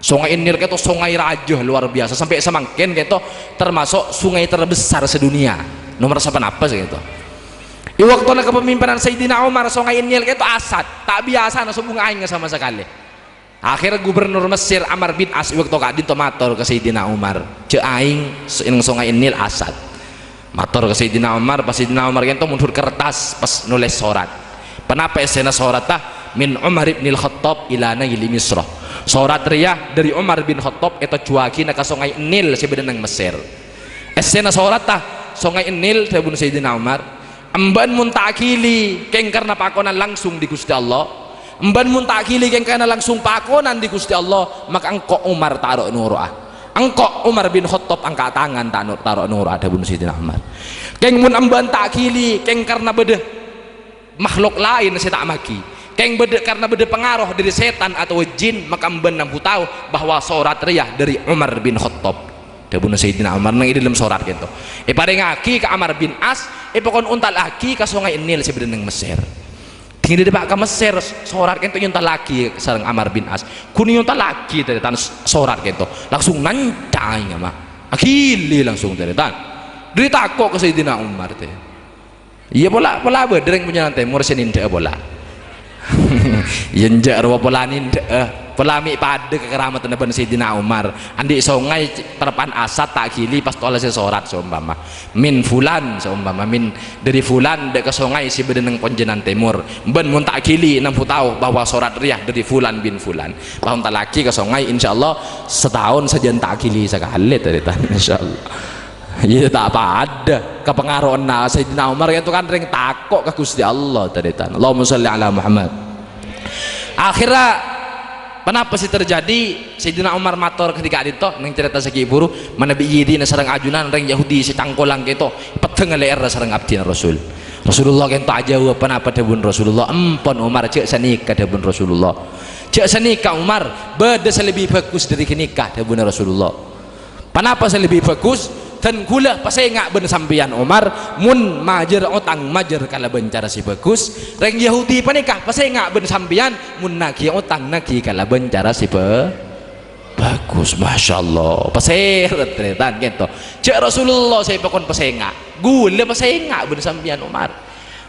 Songay Nil ka'dinto songay rajâ luar biasa, sampè' samangkèn ka'dinto tamaso' songay terbesar sedunia, nomer saponapa sè ka'dinto. È bâktona kapamimpinan Sayyidina Umar, Songay Nil ka'dinto asat, ta' biyasana sobung aèng sama sakalè. Akhèrra gubernur Mesir Amr bin As è bâkto ka'dinto mator ka Sayyidina Umar, "Jhâ' aèng s-, neng Songay Nil asat." Mator ka Sayyidina Umar, pas Sayyidina Umar ka'dinto mondhut kertas, pas nolès sorat. Ponapa èssèna soratta? "Min Umar ibnil Khattab ila Naili Misra." Sorat rèya dâri Umar bin Khattab ètojjhuwâghina ka Songay Nil sè bâdâ neng Mesir. Èssèna soratta, "Songay Nil," dhâbuna Sayyidina Umar, "embhâ'ân mon ta' aghili kèng karna pakonan langsung dâri Ghustè Allah, embhâ'ân mon ta' aghili kèng karna langsung pakonan dâri Ghustè Allah, maka engko' Umar ta' ro'-noro'a. Engko' Umar bin Khattab angka' tangan ta' no-, ta' ro'-noro'a," dhâbuna Sayyidina Umar. "Kèng mon embhâ'ân ta' aghili kèng karna bâdâ makhluk laèn sè ta' maghi, kèng bâdâ, karna bâdâ pangaro dâri sètan otabâ jin, maka embhâ'ân nambu tao bahwa sorat rèya dâri Umar bin Khattab," dhâbuna Sayyidina Umar neng è dâlem sorat ka'dinto. Èparèngaghi ka Amr bin As, èpakon ontallaghi ka Songay Nil sè bâdâ neng Mesir. Dhing dâri pa' ka Mesir, sorat ka'dinto èontallaghi sareng Amr bin As. Ghun èontallaghi tarètan sorat ka'dinto. Langsung nanca' aèngnga, ma'. Aghili langsung tarètan. Dâri tako' ka Sayyidina Umar, tè. Iyâ, pola, pola bâdâ rèng Ponjhângan Tèmor sè nèndhâ'â pola. Iyâ, enjâ' rowa pola nèndhâ'â. Pola mè' padâ kakaramatanna bân Sayyidina Umar. Andi' songay c-, tareppa'na asat ta' aghili pas tolèsè sorat, saompama. "Min fulan," saompama, "min dâri fulan dâ' ka songay sè bâdâ neng Ponjhângan Tèmor. Bân mon ta' aghili, nambu tao bahwa sorat rèya dâri fulan bin fulan." Pas ontallaghi ka songay, insyaallah sataon sajân ta' aghili sakalè, tarètan, insyaallah. Iyâ, ta' padâ. Kapangaro'na Sayyidina Umar itu kan rèng tako' ka Ghustè Allah, tarètan. Allahumma shalli ala Muhammad. Akhirnya, ponapa sè terjadi? Sayyidina Umar mator kadhi ka'dinto, neng carèta sè ghi' bhuru, manabi iyâ dinna sareng ajunan rèng Yahudi sè cangkolang kento, peddhâng lè'èrra sareng abdhina Rasul. Rasulullah kento ajâwâb, ponapa dhâbuna Rasulullah? "Empon, Umar, jhâ' sanèka," dhâbuna Rasulullah. "Jhâ' sanèka, Umar, bâdâ sè lebbi bhâghus dâri ghânèka," dhâbuna Rasulullah. "Ponapa sè lebbi bhâghus? Dân ghulâ pasènga' bân sampèyan, Umar, mon majâr otang majâr kalabân cara sè bhâghus. Rèng Yahudi panèka pasènga' bân sampèyan, mon naghi otang naghi kalabân cara sè bhâ-, bhâghus." Masya Allah, pasèrèt, tarètan, kento. Jhâ' Rasulullah sè èpakon pasènga'. Ghulâ pasènga' bân sampèyan, Umar.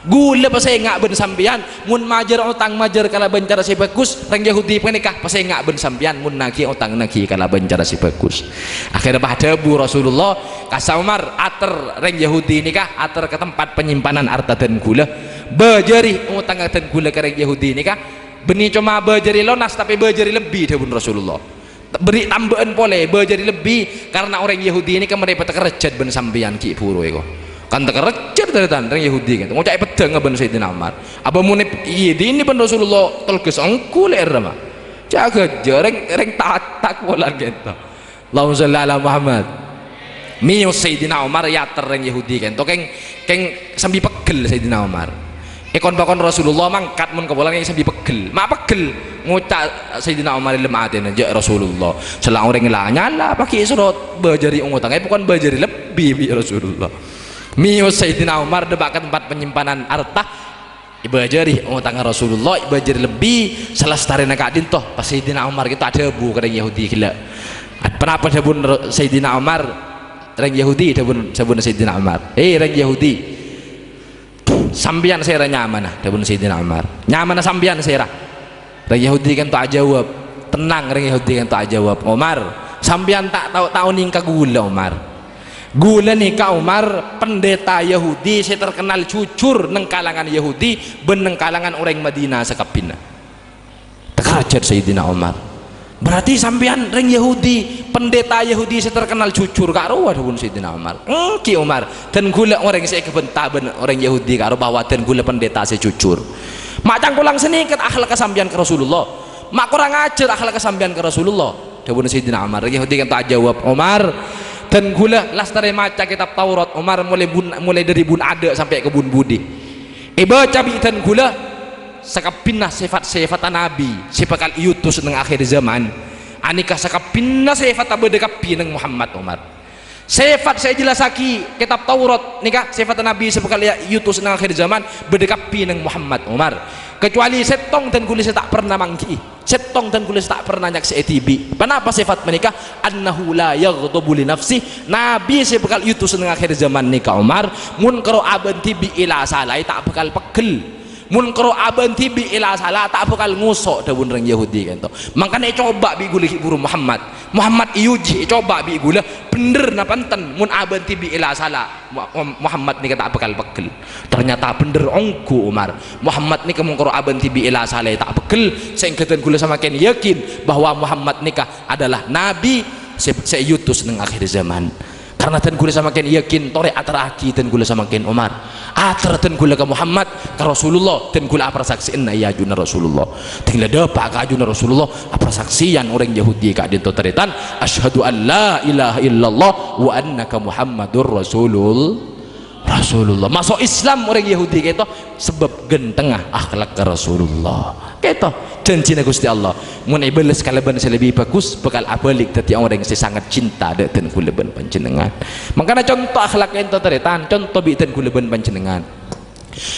Ghulâ pasènga' bân sampèyan, mon majâr otang majâr kalabân cara sè bhâghus, rèng Yahudi panèka pasènga' bân sampèyan, mon naghi otang naghi kalabân cara sè bhâghus. Akhèrra pas dhâbu Rasulullah, "Kassa' Umar, atèr rèng Yahudi nèka, atèr ka tempat penyimpanan arta dân ghulâ. Bâjâri otangnga dân ghulâ ka rèng Yahudi nèka, bânnè coma bâjâri lonas, tapè bâjâri lebbi," dhâbuna Rasulullah. "Bâri' tambâ'ân polè, bâjâri lebbi, karna orèng Yahudi nèka marè patakerrejjhât bân sampèyan ghi' bhuru èko." Kan takerrejjhât, tarètan, rèng Yahudi kan. Ngoca'è peddhâng bân Sayyidina Umar. Apa mon è-, iyâ dinna bân Rasulullah tolghâs ongghu lè'èrra, ma'? Jâgâ jâ, rèng, rèng tatak polana kento. Allahumma shalli ala Muhammad. Mèyos Sayyidina Umar èatèr rèng Yahudi kento, kèng, kèng sambi peggel Sayyidina Umar. È kon-pakon Rasulullah mangkat mon ka polana kèng sambi peggel. Ma' peggel, ngoca' Sayyidina Umar è dâlem atèna, "Jâ' Rasulullah, sella orèng la nyala, paghi' èsoro bâjâri otangnga, èpakon bâjâri lebbi bi' Rasulullah." Mèyos Sayyidina Umar dâpa' ka tempat penyimpanan arta, èbâjâri otangnga Rasulullah, èbâjâri lebbi, salastarèna ka'dinto, pas Sayyidina Umar kento adhâbu ka rèng Yahudi ghellâ'. "Ponapa dhâbuna Ra-, Sayyidina Umar?" Rèng Yahudi dhâbuna, dhâbuna Sayyidina Umar, "Hè, rèng Yahudi, sampèyan sèra nyamana?" dhâbuna Sayyidina Umar. "Nyamana sampèyan sèra?" Rèng Yahudi kento ajâwâb. Tenang, rèng Yahudi kento ajâwâb. "Umar, sampèyan ta' tao, ta' onèng ka ghulâ, Umar. Ghulâ nèka, Umar, pendeta Yahudi sè terkenal jujur neng kalangan Yahudi bân neng kalangan orèng Madinah sakabbhinna." Takerrejjhât Sayyidina Umar. "Berarti sampèyan rèng Yahudi, pendeta Yahudi sè terkenal jujur ka'rowa," dhâbuna Sayyidina Umar. "Èngghi, Umar, dân ghulâ orèng sè èkabhânta bân orèng Yahudi ka'rowa bahwa dân ghulâ pendeta sè jujur." "Ma' cangkolang sanèka akhlakka sampèyan ka Rasulullah. Ma' korang ajhâr akhlakka sampèyan ka Rasulullah," dhâbuna Sayyidina Umar. Rèng Yahudi kento ajâwâb, "Umar, dân ghulâ lastarè maca kètab Taurat, Umar, molaè bun-, molaè dâri bun adâ' sampè' ka bun budi. Èbâca bi' dân ghulâ sakabbhinna sèfat-sèfatta Nabi sè bhâkal èotos neng akhèr zaman. Anèka sakabbhinna sèfatta bâdâ kabbhi neng Muhammad, Umar. Sèfat sè èjellassaghi kètab Taurat nèka, sèfatta Nabi sè bhâkal èotos neng akhèr zaman, bâdâ kabbhi neng Muhammad, Umar. Kecuali sèttong dân ghulâ sè ta' perna mangghi'i. Sèttong dân ghulâ sè ta' perna nyaksè'è dhibi'. Ponapa sèfat panèka? Annahu la yaghdabu li nafsih. Nabi sè bhâkal èotos neng akhèr zaman nèka, Umar, mon karo abâ'na dhibi' èlasalaè, ta' bhâkal peggel. Mon karo abâ'na dhibi' èlasala, ta' bhâkal ngoso'," dhâbuna rèng Yahudi kento. "Mangkana ècoba' bi' ghulâ ghi' bhuru Muhammad. Muhammad èuji, ècoba' bi' ghulâ, bhendher napa enten mon abâ'na dhibi' èlasala, Mu-, Mu-, Muhammad nèka ta' bhâkal peggel." Ternyata bhendher ongghu, Umar. Muhammad nèka mon karo abâ'na dhibi' èlasalaè ta' peggel, sehingga dân ghulâ samangkèn yakin bahwa Muhammad nèka adalah nabi sè, sè èotos neng akhèr zaman. Karna dân ghulâ samangkèn yakin, torè atèrraghi dân ghulâ samangkèn, Umar. Atèr dân ghulâ ka Muhammad, ka Rasulullah, dân ghulâ aparsaksè'ana è ajunna Rasulullah. Dhing la dâpa' ka ajunna Rasulullah, aparsaksè'an orèng Yahudi ka'dinto tarètan, "Asyhadu an la ilaha illallah wa annaka Muhammadur Rasulul-, Rasulullah." Maso' Islam orèng Yahudi kento, sabâb ghântengnga akhlakka Rasulullah. Kento, jhânjhina Ghustè Allah. Mon èbâles kalabân sè lebbi bhâghus, bhâkal abâli dhâddhi orèng sè sanget cinta dâ' dân ghulâ bân panjhennengngan. Mangkana conto akhlak kento tarètan, conto bi' dân ghulâ bân panjhennengngan.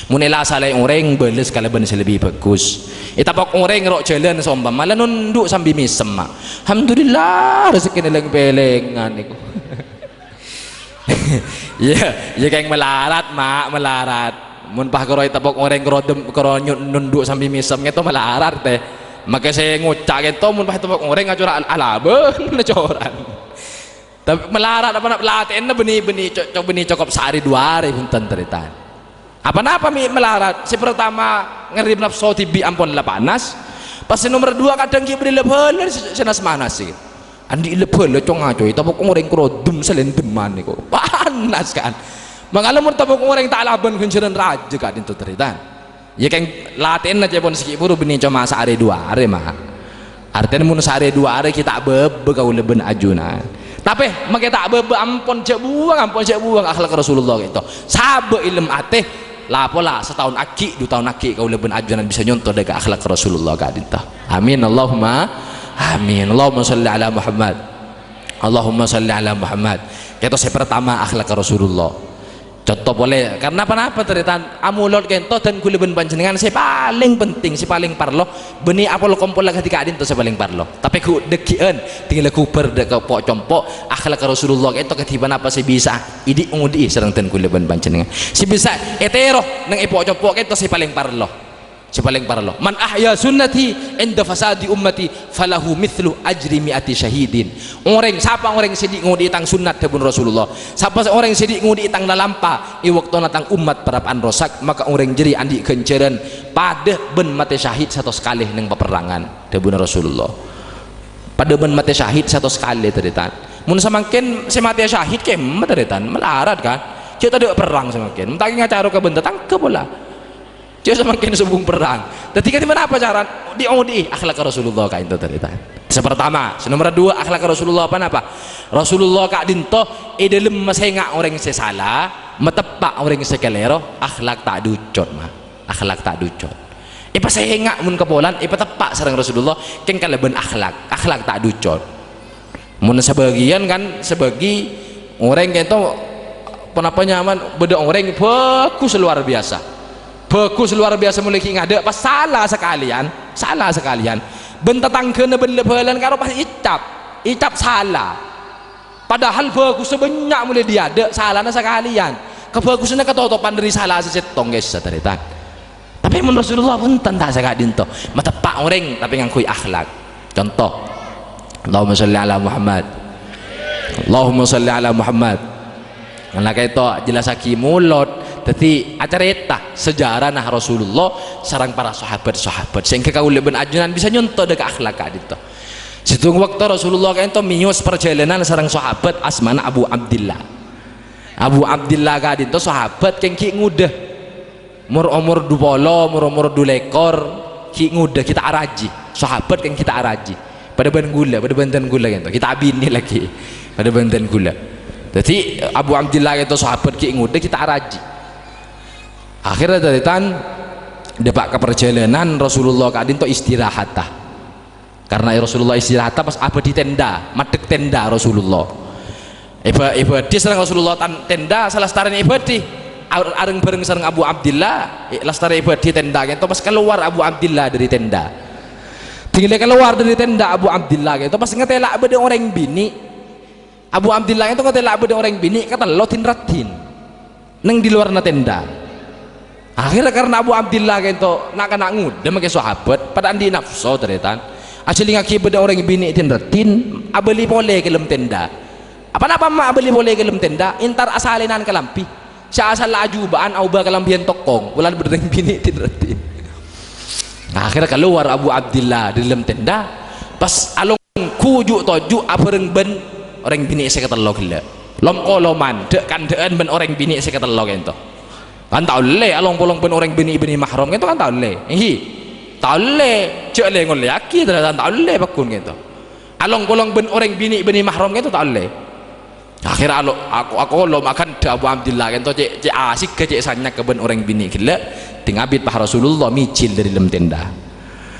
Mon èlasalaè orèng, bâles kalabân sè lebbi bhâghus. Ètapok orèng ro' jhâlân, saompama la nondhu' sambi mèsem, ma'. Alhamdulillah, rejekkèna lèng-pèlèngan nèko. Iyâ, iyâ kèng malarat, ma', malarat. Mon pas karo ètapok orèng karo dem-, karo nyo-, nondhu' sambi mèsem, kento malarat, tè. Makè sè ngoca' kento, mon pas ètapok orèng, acora' al-, alabân, acoran. Tapè malarat apa na-, latè'anna bânnè, bânnè co-, co-, bânnè cokop saarè duaarè, bhunten, tarètan. Apa napa mè' malarat? Sè partama, ngerrim napso dhibi' ampon la panas. Pas sè nomer dua, kadhâng ghi' bâdâ la-bhâlâ sè, sè nas-manas, sè. Andi' la-bhâlâ co-ngaco, ètapok orèng karo dem-salèndeman nèko. Wah, panas, kan. Mangkana mon tepok orèng ta' labân ghânjhârân rajâ ka'dinto, tarètan. Iyâ, kèng latèna ca'èpon sakè' buru bânnè coma saarè duwâ arè, Ma. Artèna mon saarè duwâ arè ghi' ta' bâbâ kaulâ bân ajunan. Tapè makè ta' bâbâ, ampon jhâ' buwâng, ampon jhâ' buwâng akhlak Rasulullah ka'dinto. Sabâ' è dâlem atè, la-pola sataon aghi', du taon aghi' kaulâ bân ajunan bisa nyonto dâ' ka akhlak Rasulullah ka'dinto. Amin, Allahumma amin. Allahumma shalli ala Muhammad. Allahumma shalli ala Muhammad. Ka'dinto sè partama akhlak Rasulullah. Conto polè, karna ponapa, tarètan? Amolod ka'dinto dân kaulâ bân panjhennengngan sè palèng penting, sè palèng parlo, bânnè apol-kompolla kadhi ka'dinto sè palèng parlo. Tapè ghu-, dhâggi'ân, tinggal ghubâr dâ' ka po'-compo', akhlak Rasulullah ka'dinto kadhi ponapa sè bisa èdi'-ngodi'i sareng dân kaulâ bân panjhennengngan. Sè bisa ètèro neng è po'-compo' ka'dinto sè palèng parlo. Sè palèng parlo. "Man ahya sunnati inda fasadi ummati falahu mithlu ajri mi'ati syahidin." Orèng, sapa orèng sè di'-ngodi'i tang sunnat, dhâbuna Rasulullah. Sapa orèng sè di'-ngodi'i tang lalampa è bâktona tang ommat parappa'na rosak, maka orèng jârèya andi' ghânjhârân padâ bân matè syahid satos kalè neng paperrangan, dhâbuna Rasulullah. Padâ bân matè syahid satos kalè, tarètan. Mon samangkèn sè matè syahid kemma, tarètan, malarat, kan? Jhâ' tadâ' perrang samangkèn. Mon ta' ngaca' rowa ka bân tatangghâ pola. Jhâ' samangkèn sobung perrang. Dhâddhi, kadhi ponapa carana? Di-odi'i akhlak Rasulullah ka'dinto, tarètan. Sè partama, sè nomer dua, akhlak Rasulullah ponapa? Rasulullah ka'dinto è dâlem masènga' orèng sè sala, mateppa' orèng sè kalèro, akhlak ta' ducot, Ma. Akhlak ta' ducot. Èpasènga' mon kapolan, èpateppa' sareng Rasulullah, kèng kalabân akhlak. Akhlak ta' ducot. Mon sabâgiyân kan, sabâgi orèng ka'dinto ponapa nyamana, bâdâ orèng bhâghus luar biasa. Bhâghus luar biasa, molaè ghi' ngadâ' pas sala sakalèyan, sala sakalèyan. Bân tatangghâna bân la-bhâlâna karo pas ècap, ècap sala. Padahal bhâghussa bânnya' molaè dâ'-adâ', salana sakalèyan. Kabhâghusânna katotopan dâri sala sè sèttong, guys, satarètan. Tapè mon Rasulullah bhunten ta' saka'dinto. Mateppa' orèng tapè ngangghuy akhlak. Conto, Allahumma shalli ala Muhammad. Allahumma shalli ala Muhammad. Karna ka'dinto jellassaghi molod. Dhâddhi acarèta sejarana Rasulullah sareng para sahabat-sahabat. Sehingga kaulâ bân ajunan bisa nyonto dâ' ka akhlak ka'dinto. Sèttong bâkto Rasulullah ka'dinto mèyos parjhâlânan sareng sahabat asmana Abu Abdillah. Abu Abdillah ka'dinto sahabat kèng ghi' ngodâ. Mor-omor du polo, mor-omor du lèkor, ghi' ngodâ, ghi' ta' arajhi. Sahabat kèng ghi' ta' arajhi. Padâ bân ghulâ, padâ bân dân ghulâ ka'dinto. Ghi' ta' abinè laghi. Padâ bân dân ghulâ. Dhâddhi, Abu Abdillah ka'dinto sahabat ghi' ngodâ, ghi' ta' arajhi. Akhirnya tarètan dâpa' ka parjhâlânan Rasulullah ka'dinto istirahata. Karna Rasulullah istirahat pas abâdhi tenda, maddhek tenda Rasulullah. Èbâ-, èbâdhi sareng Rasulullah tan-, tenda salastarèna èbâdhi. Ar-, areng-bhâreng sareng Abu Abdillah, è-, lastarè èbâdhi tenda ka'dinto pas kalowar Abu Abdillah dâri tenda. Dingghâllâ kalowar dâri tenda Abu Abdillah ka'dinto pas ngatèla' bâdâ orèng binè'. Abu Abdillah ka'dinto ngatèla' bâdâ orèng binè' katello din-raddhin. Neng di lowarra tenda. Akhirnya karna Abu Abdillah ka'dinto na'-kana' ngodâ makè sahabat, padâ andi' nafso, tarètan. Ajhâlingaghi bâdâ orèng binè' din-raddhin, abâli polè ka dâlem tenda. Apa napa ma' abâli polè ka dâlem tenda? Entar asalènan kalambhi. Sè asalla ajubâ'ân aobâ kalambhiyân tokong, polana bâdâ orèng binè' din-raddhin. Akhirnya kalowar Abu Abdillah dâri dâlem tenda, pas along- Ghu ju'-toju' abhâreng bân orèng binè' sè katello ghellâ'. Lom-koloman, dhâ'-kandhâ'ân bân orèng binè' sè katello ka'dinto. Kan ta' ollè along-polong bân orèng binè', binè' mahram ka'dinto kan ta' ollè. Èngghi. Ta' ollè. Jhâ' lè-ngollèyaghi, tarètan ta' ollè pagghun ka'dinto. Along-polong bân orèng binè', binè' mahram ka'dinto ta' ollè. Akhirnya alo-, ako-, akolom akantha Abu Abdillah ka'dinto cè', cè' asigghâ cè' sanyagghâ bân orèng binè' ghellâ', ding abit pas Rasulullah mèjhil dâri dâlem tenda.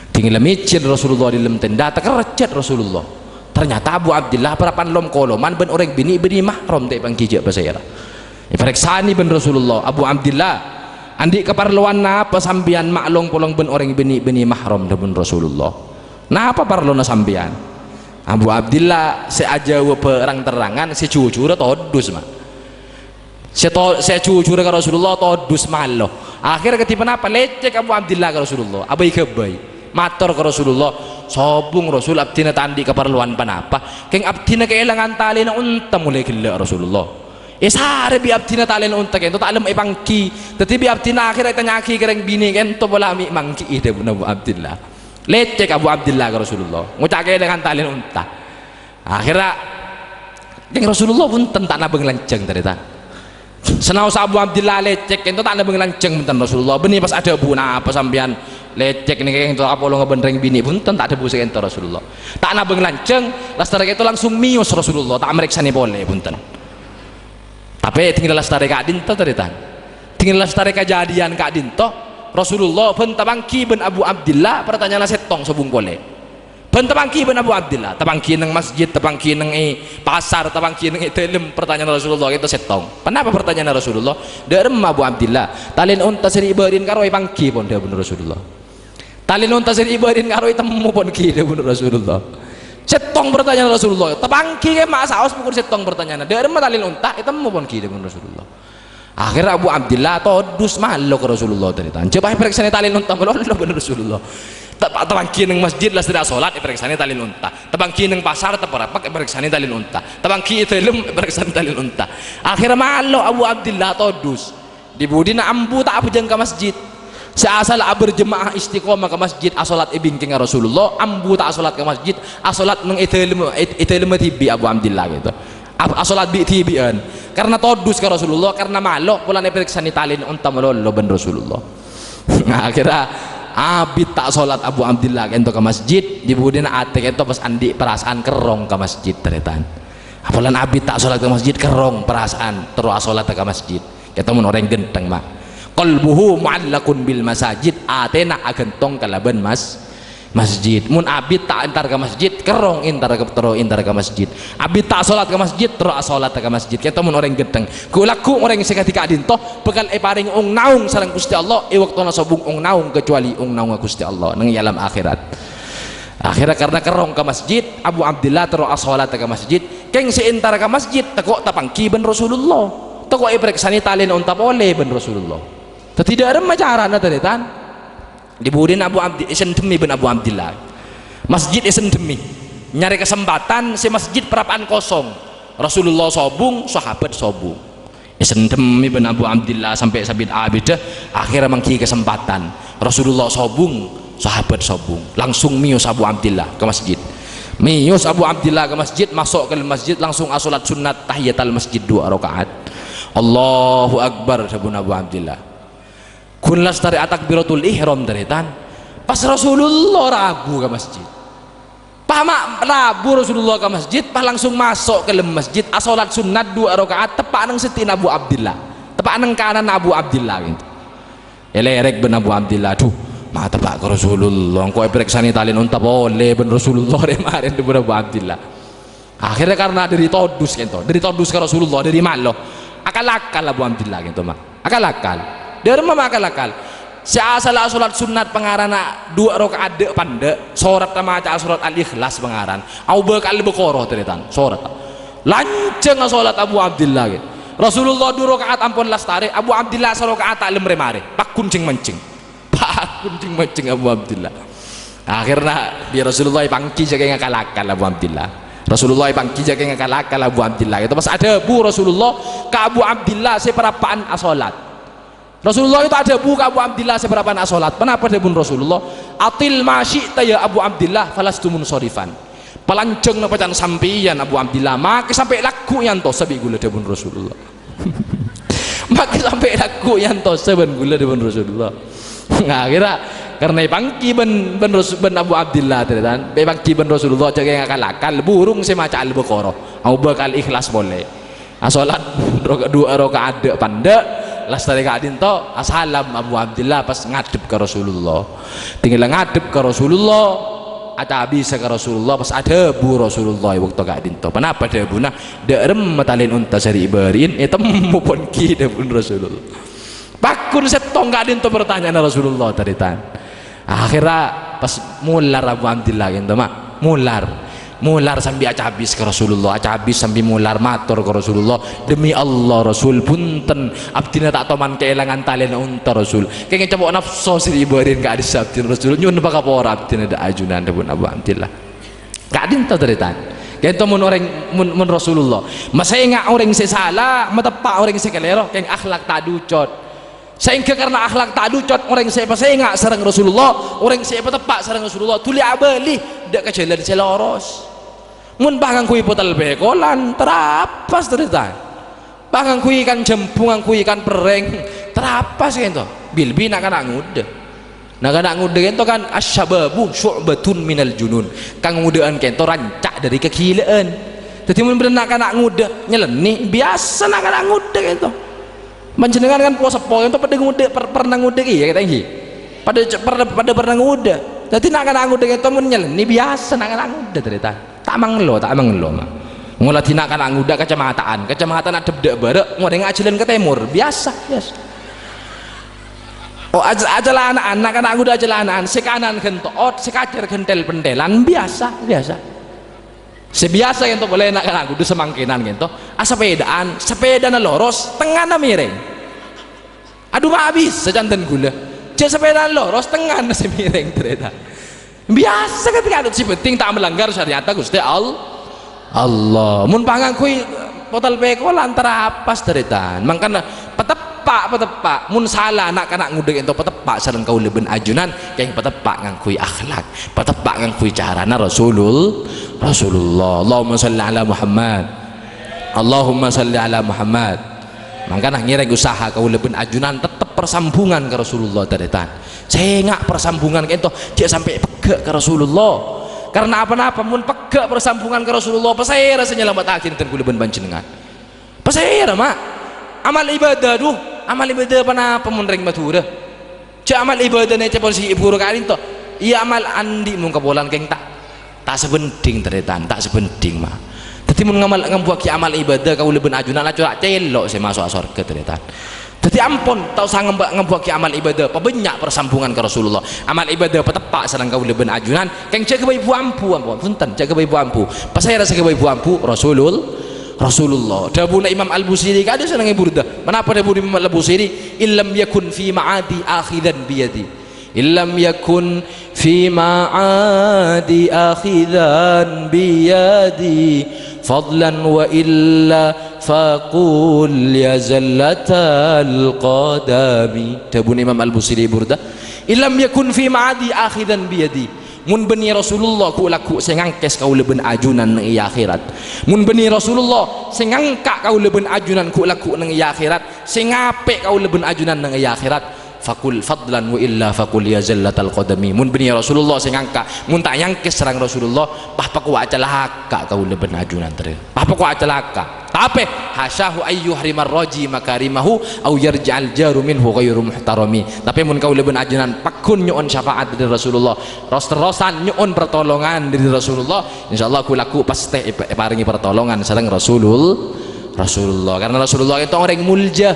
Ding la mèjhil Rasulullah dâri dâlem tenda, takerrejjhât Rasulullah. Ternyata Abu Abdillah parappa'na lom-koloman bân orèng binè', binè' mahram ta' èpangghi jhâ' pasèra. Èparèksanè bân Rasulullah, "Abu Abdillah, andi' kaparlowan napa sampèyan ma' long-polong bân orèng binè', binè' mahram?" dhâbuna Rasulullah. "Napa parlona sampèyan?" Abu Abdillah sè ajâwâbbhâ rang-terrangan, sè jhujhurrâ todus, Ma. Sè to-, sè jhujhurrâ ka Rasulullah todus malo. Akhirnya kadhi ponapa? Lècèk Abu Abdillah ka Rasulullah, abâi-ghâbây. Mator ka Rasulullah, "Sobung, Rasul, abdhina ta' andi' kaparlowan ponapa. Kèng abdhina kaèlangan talèna onta molaè ghellâ', Rasulullah. Èsarè bi' abdhina talèna onta ka'dinto ta' lem èpangghi. Dhâddhi bi' abdhina akhirnya ètanya'aghi ka rèng binè' ka'dinto pola mè' mangghi'i," dhâbuna Abu Abdillah. Lècèk Abu Abdillah ka Rasulullah, ngoca' kaèlangan talèna onta. Akhirnya, kèng Rasulullah bhunten ta' nabâng lanjhâng, tarètan. Sanaos Abu Abdillah lècèk, kènto ta' nabâng lanjhâng bhunten Rasulullah. Bânnè pas adhâbu, "Napa sampèyan lècèk nèka kènto apolonga bân rèng binè'?" "Bhunten, ta' adhâbu sakènto Rasulullah." Ta' nabâng lanjhâng, lastarè kènto langsung mèyos Rasulullah, ta' marèksanè polè, bhunten. Tapè dhing lastarè ka'dinto, tarètan. Dhing lastarè kajhâdhiyân ka'dinto, Rasulullah bân tapangghi bân Abu Abdillah, partanya'anna sèttong sobung polè. Bân tapangghi bân Abu Abdillah, tapangghi neng masjid, tapangghi neng è pasar, tapangghi neng è dâlem, partanya'anna Rasulullah kènto sèttong. Ponapa partanya'anna Rasulullah? "Dâ'remma Abu Abdillah, talèn onta sè rè'-bâri'ân karo èpangghi pon?" dhâbuna Rasulullah. "Talèn onta sè rè'-bâri'ân karo ètemmo pon ghi?" dhâbuna Rasulullah. Sèttong partanya'anna Rasulullah. Tapangghi kèma saos pokok sèttong partanya'anna. "Dâ'remma talèn onta, ètemmo pon ghi?" dhâbuna Rasulullah. Akhèrra Abu Abdillah todus malo ka Rasulullah, tarètan. Jhâ' pas èparèksanè talèn onta malolo bân Rasulullah. Ta-, tapangghi neng masjid lastarè asolat, èparèksanè talèn onta. Tapangghi neng pasar, taparapak, èparèksanè talèn onta. Tapangghi è dâlem, èparèksanè talèn onta. Akhèrra malo Abu Abdillah todus. Di-budina ambu ta' abhâjâng ka masjid. Sè asalla aberjemaah istiqomah ka masjid, asolat è bingkèngnga Rasulullah, ambu ta' asolat ka masjid, asolat neng è dâlem, è, è dâlemma dhibi' Abu Abdillah kènto. A-, asolat bi'-dhibi'ân. Karna todus ka Rasulullah, karna malo, polana èparèksanè talèn onta malolo bân Rasulullah. Akhèrra abit ta' asolat Abu Abdillah kènto ka masjid, di-budina atè kènto pas andi' parasaan kerrong ka masjid, tarètan. Polana abit ta' asolat ka masjid, kerrong parasaan, terro asolat ka masjid. Kènto mon orèng ghântheng, ma'. "Qalbuhu mu'allaqun bil masajid," atèna aghântong kalabân mas-, masjid. Mon abit ta' entar ka masjid, kerrong entar ka, terro entar ka masjid. Abit ta' asolat ka masjid, terro asolat ka masjid. Kènto mon orèng ghântheng. Ghu-, lagghu' orèng sè kadhi ka'dinto bhâkal èparèng ong-naong sareng Ghustè Allah è bâktona sobung ong-naong, kacuali ong-naongnga Ghustè Allah neng è alam akhèrat. Akhèrra karna kerrong ka masjid, Abu Abdillah terro asolat ka masjid. Kèng sè entar ka masjid, tako' tapangghi bân Rasulullah. Tako' èparèksanè talèn onta polè bân Rasulullah. Dhâddhi dâ'remma carana, tarètan? Di-budina Abu Abdi-, èsendhemmè bân Abu Abdillah. Masjid èsendhemmè. Nyarè kasempatan sè masjid parappa'na kosong. Rasulullah sobung, sahabat sobung. Èsendhemmè bân Abu Abdillah sampè' sabit-abiddhâ, akhèrra mangghi kasempatan. Rasulullah sobung, sahabat sobung. Langsung mèyos Abu Abdillah ka masjid. Mèyos Abu Abdillah ka masjid, maso' ka dâlem masjid, langsung asolat sunnat tahiyatal masjid duwâ' raka'at. "Allahu Akbar," dhâbuna Abu Abdillah. Ghun lastarè atakbiratul ihram, tarètan. Pas Rasulullah rabu ka masjid. Pas ma' rabu Rasulullah ka masjid, pas langsung maso' ka dâlem masjid, asolat sunnat duwâ' raka'at, teppa' neng seddhi'na Abu Abdillah. Teppa' neng kananna Abu Abdillah, gitu. Èlèrèk bân Abu Abdillah, "Adhu, ma' teppa' ka Rasulullah, engko' èparèksanè talèn onta polè bân Rasulullah rè-marèna," dhâbuna Abu Abdillah. Akhèrra karna dâri todus kènto, dâri todus ka Rasulullah, dâri malo. Akal-akal Abu Abdillah kènto, ma'. Akal-akal. Dâremma ma' akal-akal. Sè asalla asolat sunnat pangarana duwâ' raka'at dâ' pandâ', soratta maca'a sorat Al-Ikhlas pangaran. Aobâ ka Al-Baqarah, tarètan, soratta. Lanjhâng asolat Abu Abdillah, ghi. Rasulullah du raka'at ampon lastarè, Abu Abdillah saraka'at ta' lem rè-marè. Paggun jheng-manjheng. Paggun jheng-manjheng Abu Abdillah. Akhèrra bi' Rasulullah èpangghi jhâ' kèng akal-akal Abu Abdillah. Rasulullah èpangghi jhâ' kèng akal-akal Abu Abdillah. Itu pas adhâbu Rasulullah ka Abu Abdillah sè parappa'an asolat. Rasulullah itu adhâbu ka Abu Abdillah sè parappa'an asolat. Ponapa dhâbuna Rasulullah? "Atil ma syi'ta ya Abu Abdillah, falastu munsorifan." Palanjhângnga pècan sampèyan Abu Abdillah, make sampè' lagghu' èantosa bi' ghulâ, dhâbuna Rasulullah. Make sampè' lagghu' èantosa bân ghulâ, dhâbuna Rasulullah. Nah, kèra karna èpangghi bân, bân Ras-, bân Abu Abdillah, tarètan. Èpangghi bân Rasulullah, jhâ' kèng akal-akal, burung sè maca Al-Baqarah. Aobâ ka Al-Ikhlas polè. Asolat roka-, duwâ' raka'at dâ' pandâ', lastarè ka'dinto, asalam Abu Abdillah pas ngadhep ka Rasulullah. Dhingghâlla ngadhep ka Rasulullah, acabisa ka Rasulullah, pas adhâbu Rasulullah è bâkto ka'dinto. Ponapa dhâbuna? "Dâ'remma talèn onta sè rè'-bâri'ân ètemmo pon ghi," dhâbuna Rasulullah. Paggun sèttong ka'dinto partanya'anna Rasulullah, tarètan. Akhèrra pas molar Abu Abdillah ka'dinto, ma'. Molar. Molar sambi acabis ka Rasulullah, acabis sambi molar mator ka Rasulullah, "Demi Allah, Rasul, bhunten, abdhina ta' toman kaèlangan talèn onta, Rasul. Kèng ècapo' napso sè rè'-bâri'ân ka adissa' abdhina, Rasul. Nyo'on pakapora abdhina dâ' ajunan," dhâbuna Abu Abdillah. Ka'dinto, tarètan. Ka'dinto mon orèng, mon, mon Rasulullah masènga' orèng sè sala, mateppa' orèng sè kalèro, kèng akhlak ta' ducot. Saèngghâ karna akhlak ta' ducot, orèng sè èpasènga' sareng Rasulullah, orèng sè èpateppa' sareng Rasulullah, dhuli abâli dâ' ka jhâlân sè loros. Mon pas ngangghuy potel bèkolan, tarapas, tarètan. Pas ngangghuy kan jhâmbhu, ngangghuy kan perrèng, tarapas kènto. Bilbi na'-kana' ngodâ. Na'-kana' ngodâ kènto kan, "Asy-syababu syu'batun minal junun." Kangodâ'ân kènto ranca' dâri kaghilâ'ân. Dhâddhi mon bâdâ na'-kana' ngodâ nyellènè, biyasa na'-kana' ngodâ kènto. Panjhennengngan kan po-seppo kènto padâ ngodâ, per-, pernah ngodâ kèya kèta ènggi? Padâ ce-, pernah, padâ pernah ngodâ. Dhâddhi na'-kana' ngodâ kènto mon nyellènè, biyasa na'-kana' ngodâ, tarètan. Ta' mangello, ta' mangello, ma'. Ngola dina kana' ngodâ kacamata'an, kacamata'an adhep dâ' bârâ', ngorèng ajhâlân ka tèmor, biyasa, biyasa. Oh, aj-, ajhâlâna'an, na'-kana' ngodâ ajhâlâna'an, sè kanan ghân to'ot, sè kacèr ghân tèl-pentèlan, biyasa, biyasa. Sè biyasa kènto polè na'-kana' ngodâ samangkènan kènto, asapèdaan, sapèdana loros, tengngana mèrèng. Adhu, ma' bisa ca'na dhân ghulâ. Jhâ' sapèdana loros, tengngana sè mèrèng, tarètan. Biyasa kan kèya, sè pentèng ta' melanggar syariatta Ghustè All-, Allah. Mon pangangghuy potel pèkolan tarapas, tarètan. Mangkana pateppa', pateppa'. Mon sala na'-kana' ngodâ kènto pateppa' sareng kaulâ bân ajunan, kèng pateppa' ngangghuy akhlak, pateppa' ngangghuy carana Rasulul-, Rasulullah. Allahumma shalli ala Muhammad. Allahumma shalli ala Muhammad. Mangkana ngèrèng usaha kaulâ bân ajunan tettep persambungan ka Rasulullah, tarètan. Sènga' persambungan kènto jhâ' sampè' pegghâ' ka Rasulullah. Karna apa-napa mon pegghâ' persambungan ka Rasulullah, pasèra sè nyalamettaghi dhân kaulâ bân panjhennengngan? Pasèra, ma'? Amal ibadah, dhu, amal ibadah ponapa mon rèng Madhurâ? Jhâ' amal ibadah nèka polisi buru ka'dinto. Iyâ, amal andi' mon kapolan kèng ta', ta' sabhendhing, tarètan, ta' sabhendhing, ma'. Dhâddhi mon ngamal, ngambuwâghi amal ibadah kaulâ bân ajunan acora' cèlo' sè maso'a sorghâ, tarètan. Dhâddhi ampon, ta' osa ngamba-, ngambuwâghi amal ibadah, pabânnya' persambungan ka Rasulullah. Amal ibadah pateppa' sareng kaulâ bân ajunan, kèng jhâ' ghâbây bu-ambu, ampon, bhunten, jhâ' ghâbây bu-ambu. Pasèra sè ghâbây bu-ambu? Rasulul-, Rasulullah. Dhâbuna Imam Al-Busiri ka'dinto sè neng è Burdah. Ponapa dhâbuna Imam Al-Busiri? "Illam yakun fi ma'adi akhidan biyadi." "Illam yakun fi ma'adi akhidan biyadi, fadlan wa illa faqul ya zallatal qadami." Dhâbuna Imam Al-Busiri Burdah, "Illam yakun fi ma'adi akhidan biyadi." Mon bânnè Rasulullah ghu'-lagghu' sè ngangkès kaulâ bân ajunan neng è akhèrat. Mon bânnè Rasulullah sè ngangka' kaulâ bân ajunan ghu'-lagghu' neng è akhèrat, sè ngapè' kaulâ bân ajunan neng è akhèrat, faqul fadlan wa illa faqul ya zallatal qadami. Mon bânnè Rasulullah sè ngangka', mon ta' nyangkès sareng Rasulullah, pas pakowa' calaka kaulâ bân ajunan, tarè. Pas pakowa' calaka. Tapè, hasyahu ayyuhrimar raji makarimahu au yarji'al jaru minhu ghairu muhtarami. Tapè mon kaulâ bân ajunan pagghun nyo'on syafaat dâri Rasulullah, ros-terrosan nyo'on pertolongan dâri Rasulullah, insyaallah ghu'-lagghu' pastè èpa-, èparèngè pertolongan sareng Rasulul-, Rasulullah. Karna Rasulullah kènto orèng molja,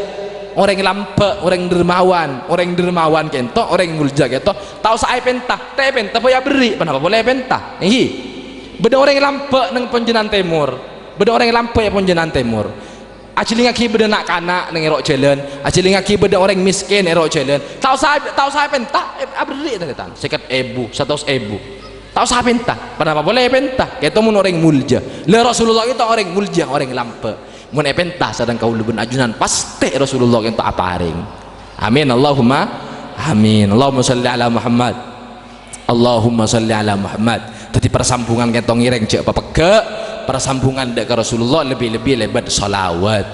orèng lambâ', orèng dermawan. Orèng dermawan kènto, orèng molja kènto, ta' osa èpènta. Ta' èpènta bhâi aberri', ponapa polè èpènta? Ènggi. Bâdâ orèng lambâ' neng ponjhennengngan tèmor. Bâdâ orèng lambâ' è ponjhennengngan tèmor. Ajhilingngaghi bâdâ na'-kana' neng è ro' jhâlân, ajhilingngaghi bâdâ orèng mèskèn è ro' jhâlân. Ta' osa, ta' osa èpènta, è-, aberri', tarètan. Sèket èbu, satos èbu. Ta' osa èpènta. Ponapa polè èpènta? Kènto mon orèng molja. La Rasulullah kènto orèng molja, orèng lambâ'. Mon èpènta sareng kaulâ bân ajunan, pastè Rasulullah kènto aparèng. Amin, Allahumma amin. Allahumma shalli ala Muhammad. Allahumma shalli ala Muhammad. Dhâddhi persambungan kènto ngèrèng jhâ' papegghâ', persambungan dâ' ka Rasulullah lebbi-lebbi lèbât shalawat.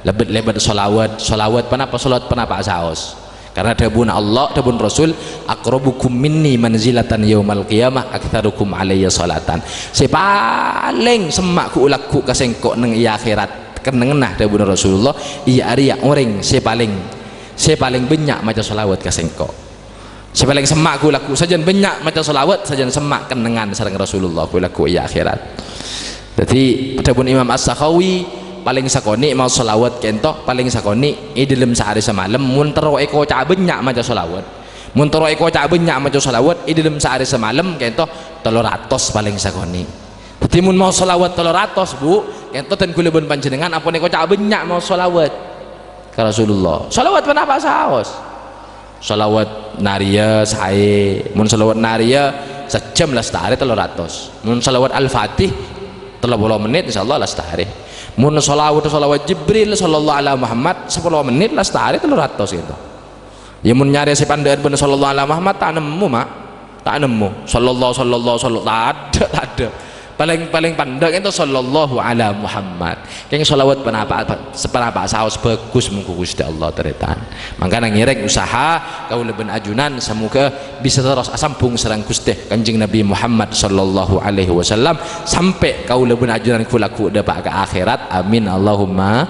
Lèbât, lèbât shalawat. Shalawat ponapa? Shalawat ponapa saos? Karna dhâbuna Allah, dhâbuna Rasul, "Aqrabukum minni manzilatan yaumal qiyamah aktsarukum alayya shalatan." Sè palèng semma' ghu'-lagghu' ka sèngko' neng è akhèrat, kennengnganna dhâbuna Rasulullah, iyâ arèya orèng sè palèng, sè palèng bânnya' maca shalawat ka sèngko'. Sè palèng semma' ghu'-lagghu' sajân bânnya' maca shalawat, sajân semma' kennengngan sareng Rasulullah ghu'-lagghu' è akhèrat. Dhâddhi, dhâbuna Imam As-Sakhawi, palèng sakonè' maos shalawat kènto, palèng sakonè' è dâlem saarè samalem, mon terro èkoca'a bânnya' maca shalawat. Mon terro èkoca'a bânnya' maca shalawat, è dâlem saarè samalem kènto tello ratos palèng sakonè'. Dhâddhi, mon maos shalawat tello ratos, Bu, kènto dhân kaulâ bân panjhennengngan ampon èkoca'a bânnya' maos shalawat ka Rasulullah. Shalawat ponapa saos? Shalawat narèya saè. Mon shalawat narèya sajhâm lastarè tello ratos. Mon shalawat Al-Fatih, tello polo mennit, insyaallah lastarè. Mon shalawat, shalawat Jibril, sallallahu ala Muhammad, sapolo mennit lastarè tello ratos kènto. Iyâ, mon nyarè sè pandâ'ân bân sallallahu ala Muhammad, ta' nemmo, ma'. Ta' nemmo. Sallallahu, sallallahu, sallallahu, tadâ', tadâ'. Palèng-palèng pandâ' kento sallallahu ala Muhammad. Kèng shalawat panapa, sapanapa saos bhâghus mongghu Ghustè Allah tarètan. Mangkana ngèrèng usaha kaulâ bân ajunan samoghâ bisa terros asambhung sareng Ghustè Kanjeng Nabi Muhammad sallallahu alaihi wasallam sampè' kaulâ bân ajunan ghu-lagghu dâpa' ka akhèrat. Amin, Allahumma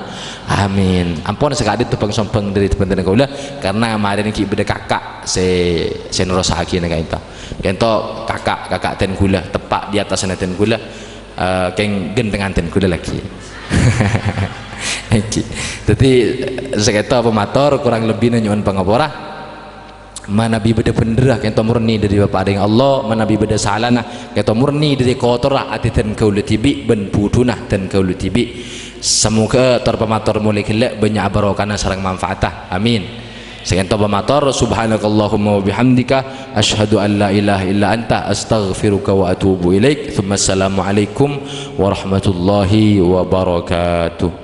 amin. Ampon sakadinto bhâng-sombhâng dâri bhâdhân kaulâ, karna marèna ghi' bâdâ kaka' sè, sè nerrossaghiyâ ka'dinto. Kento kaka', kaka' dân kaulâ, teppa' di attasna dân kaulâ, eh, kèng ghântengan dân kaulâ lagi. Èngghi. Dhâddhi, sakento pamator, korang lebbina nyo'on pangapora. Manabi bâdâ bhendherra, kento murni dâri paparèngnga Allah, manabi bâdâ salana, kento murni dâri kotorra atè dân kaulâ dhibi' bân budhuna dân kaulâ dhibi'. Samoghâ tor pamator molè ghellâ' bânnya' barokana sareng manfaatta. Amin. Sakento pamator, subhanakallahumma wa bihamdika, asyhadu an la ilaha illa anta, astaghfiruka wa atubu ilaik. Tsumma assalamualaikum warahmatullahi wabarakatuh.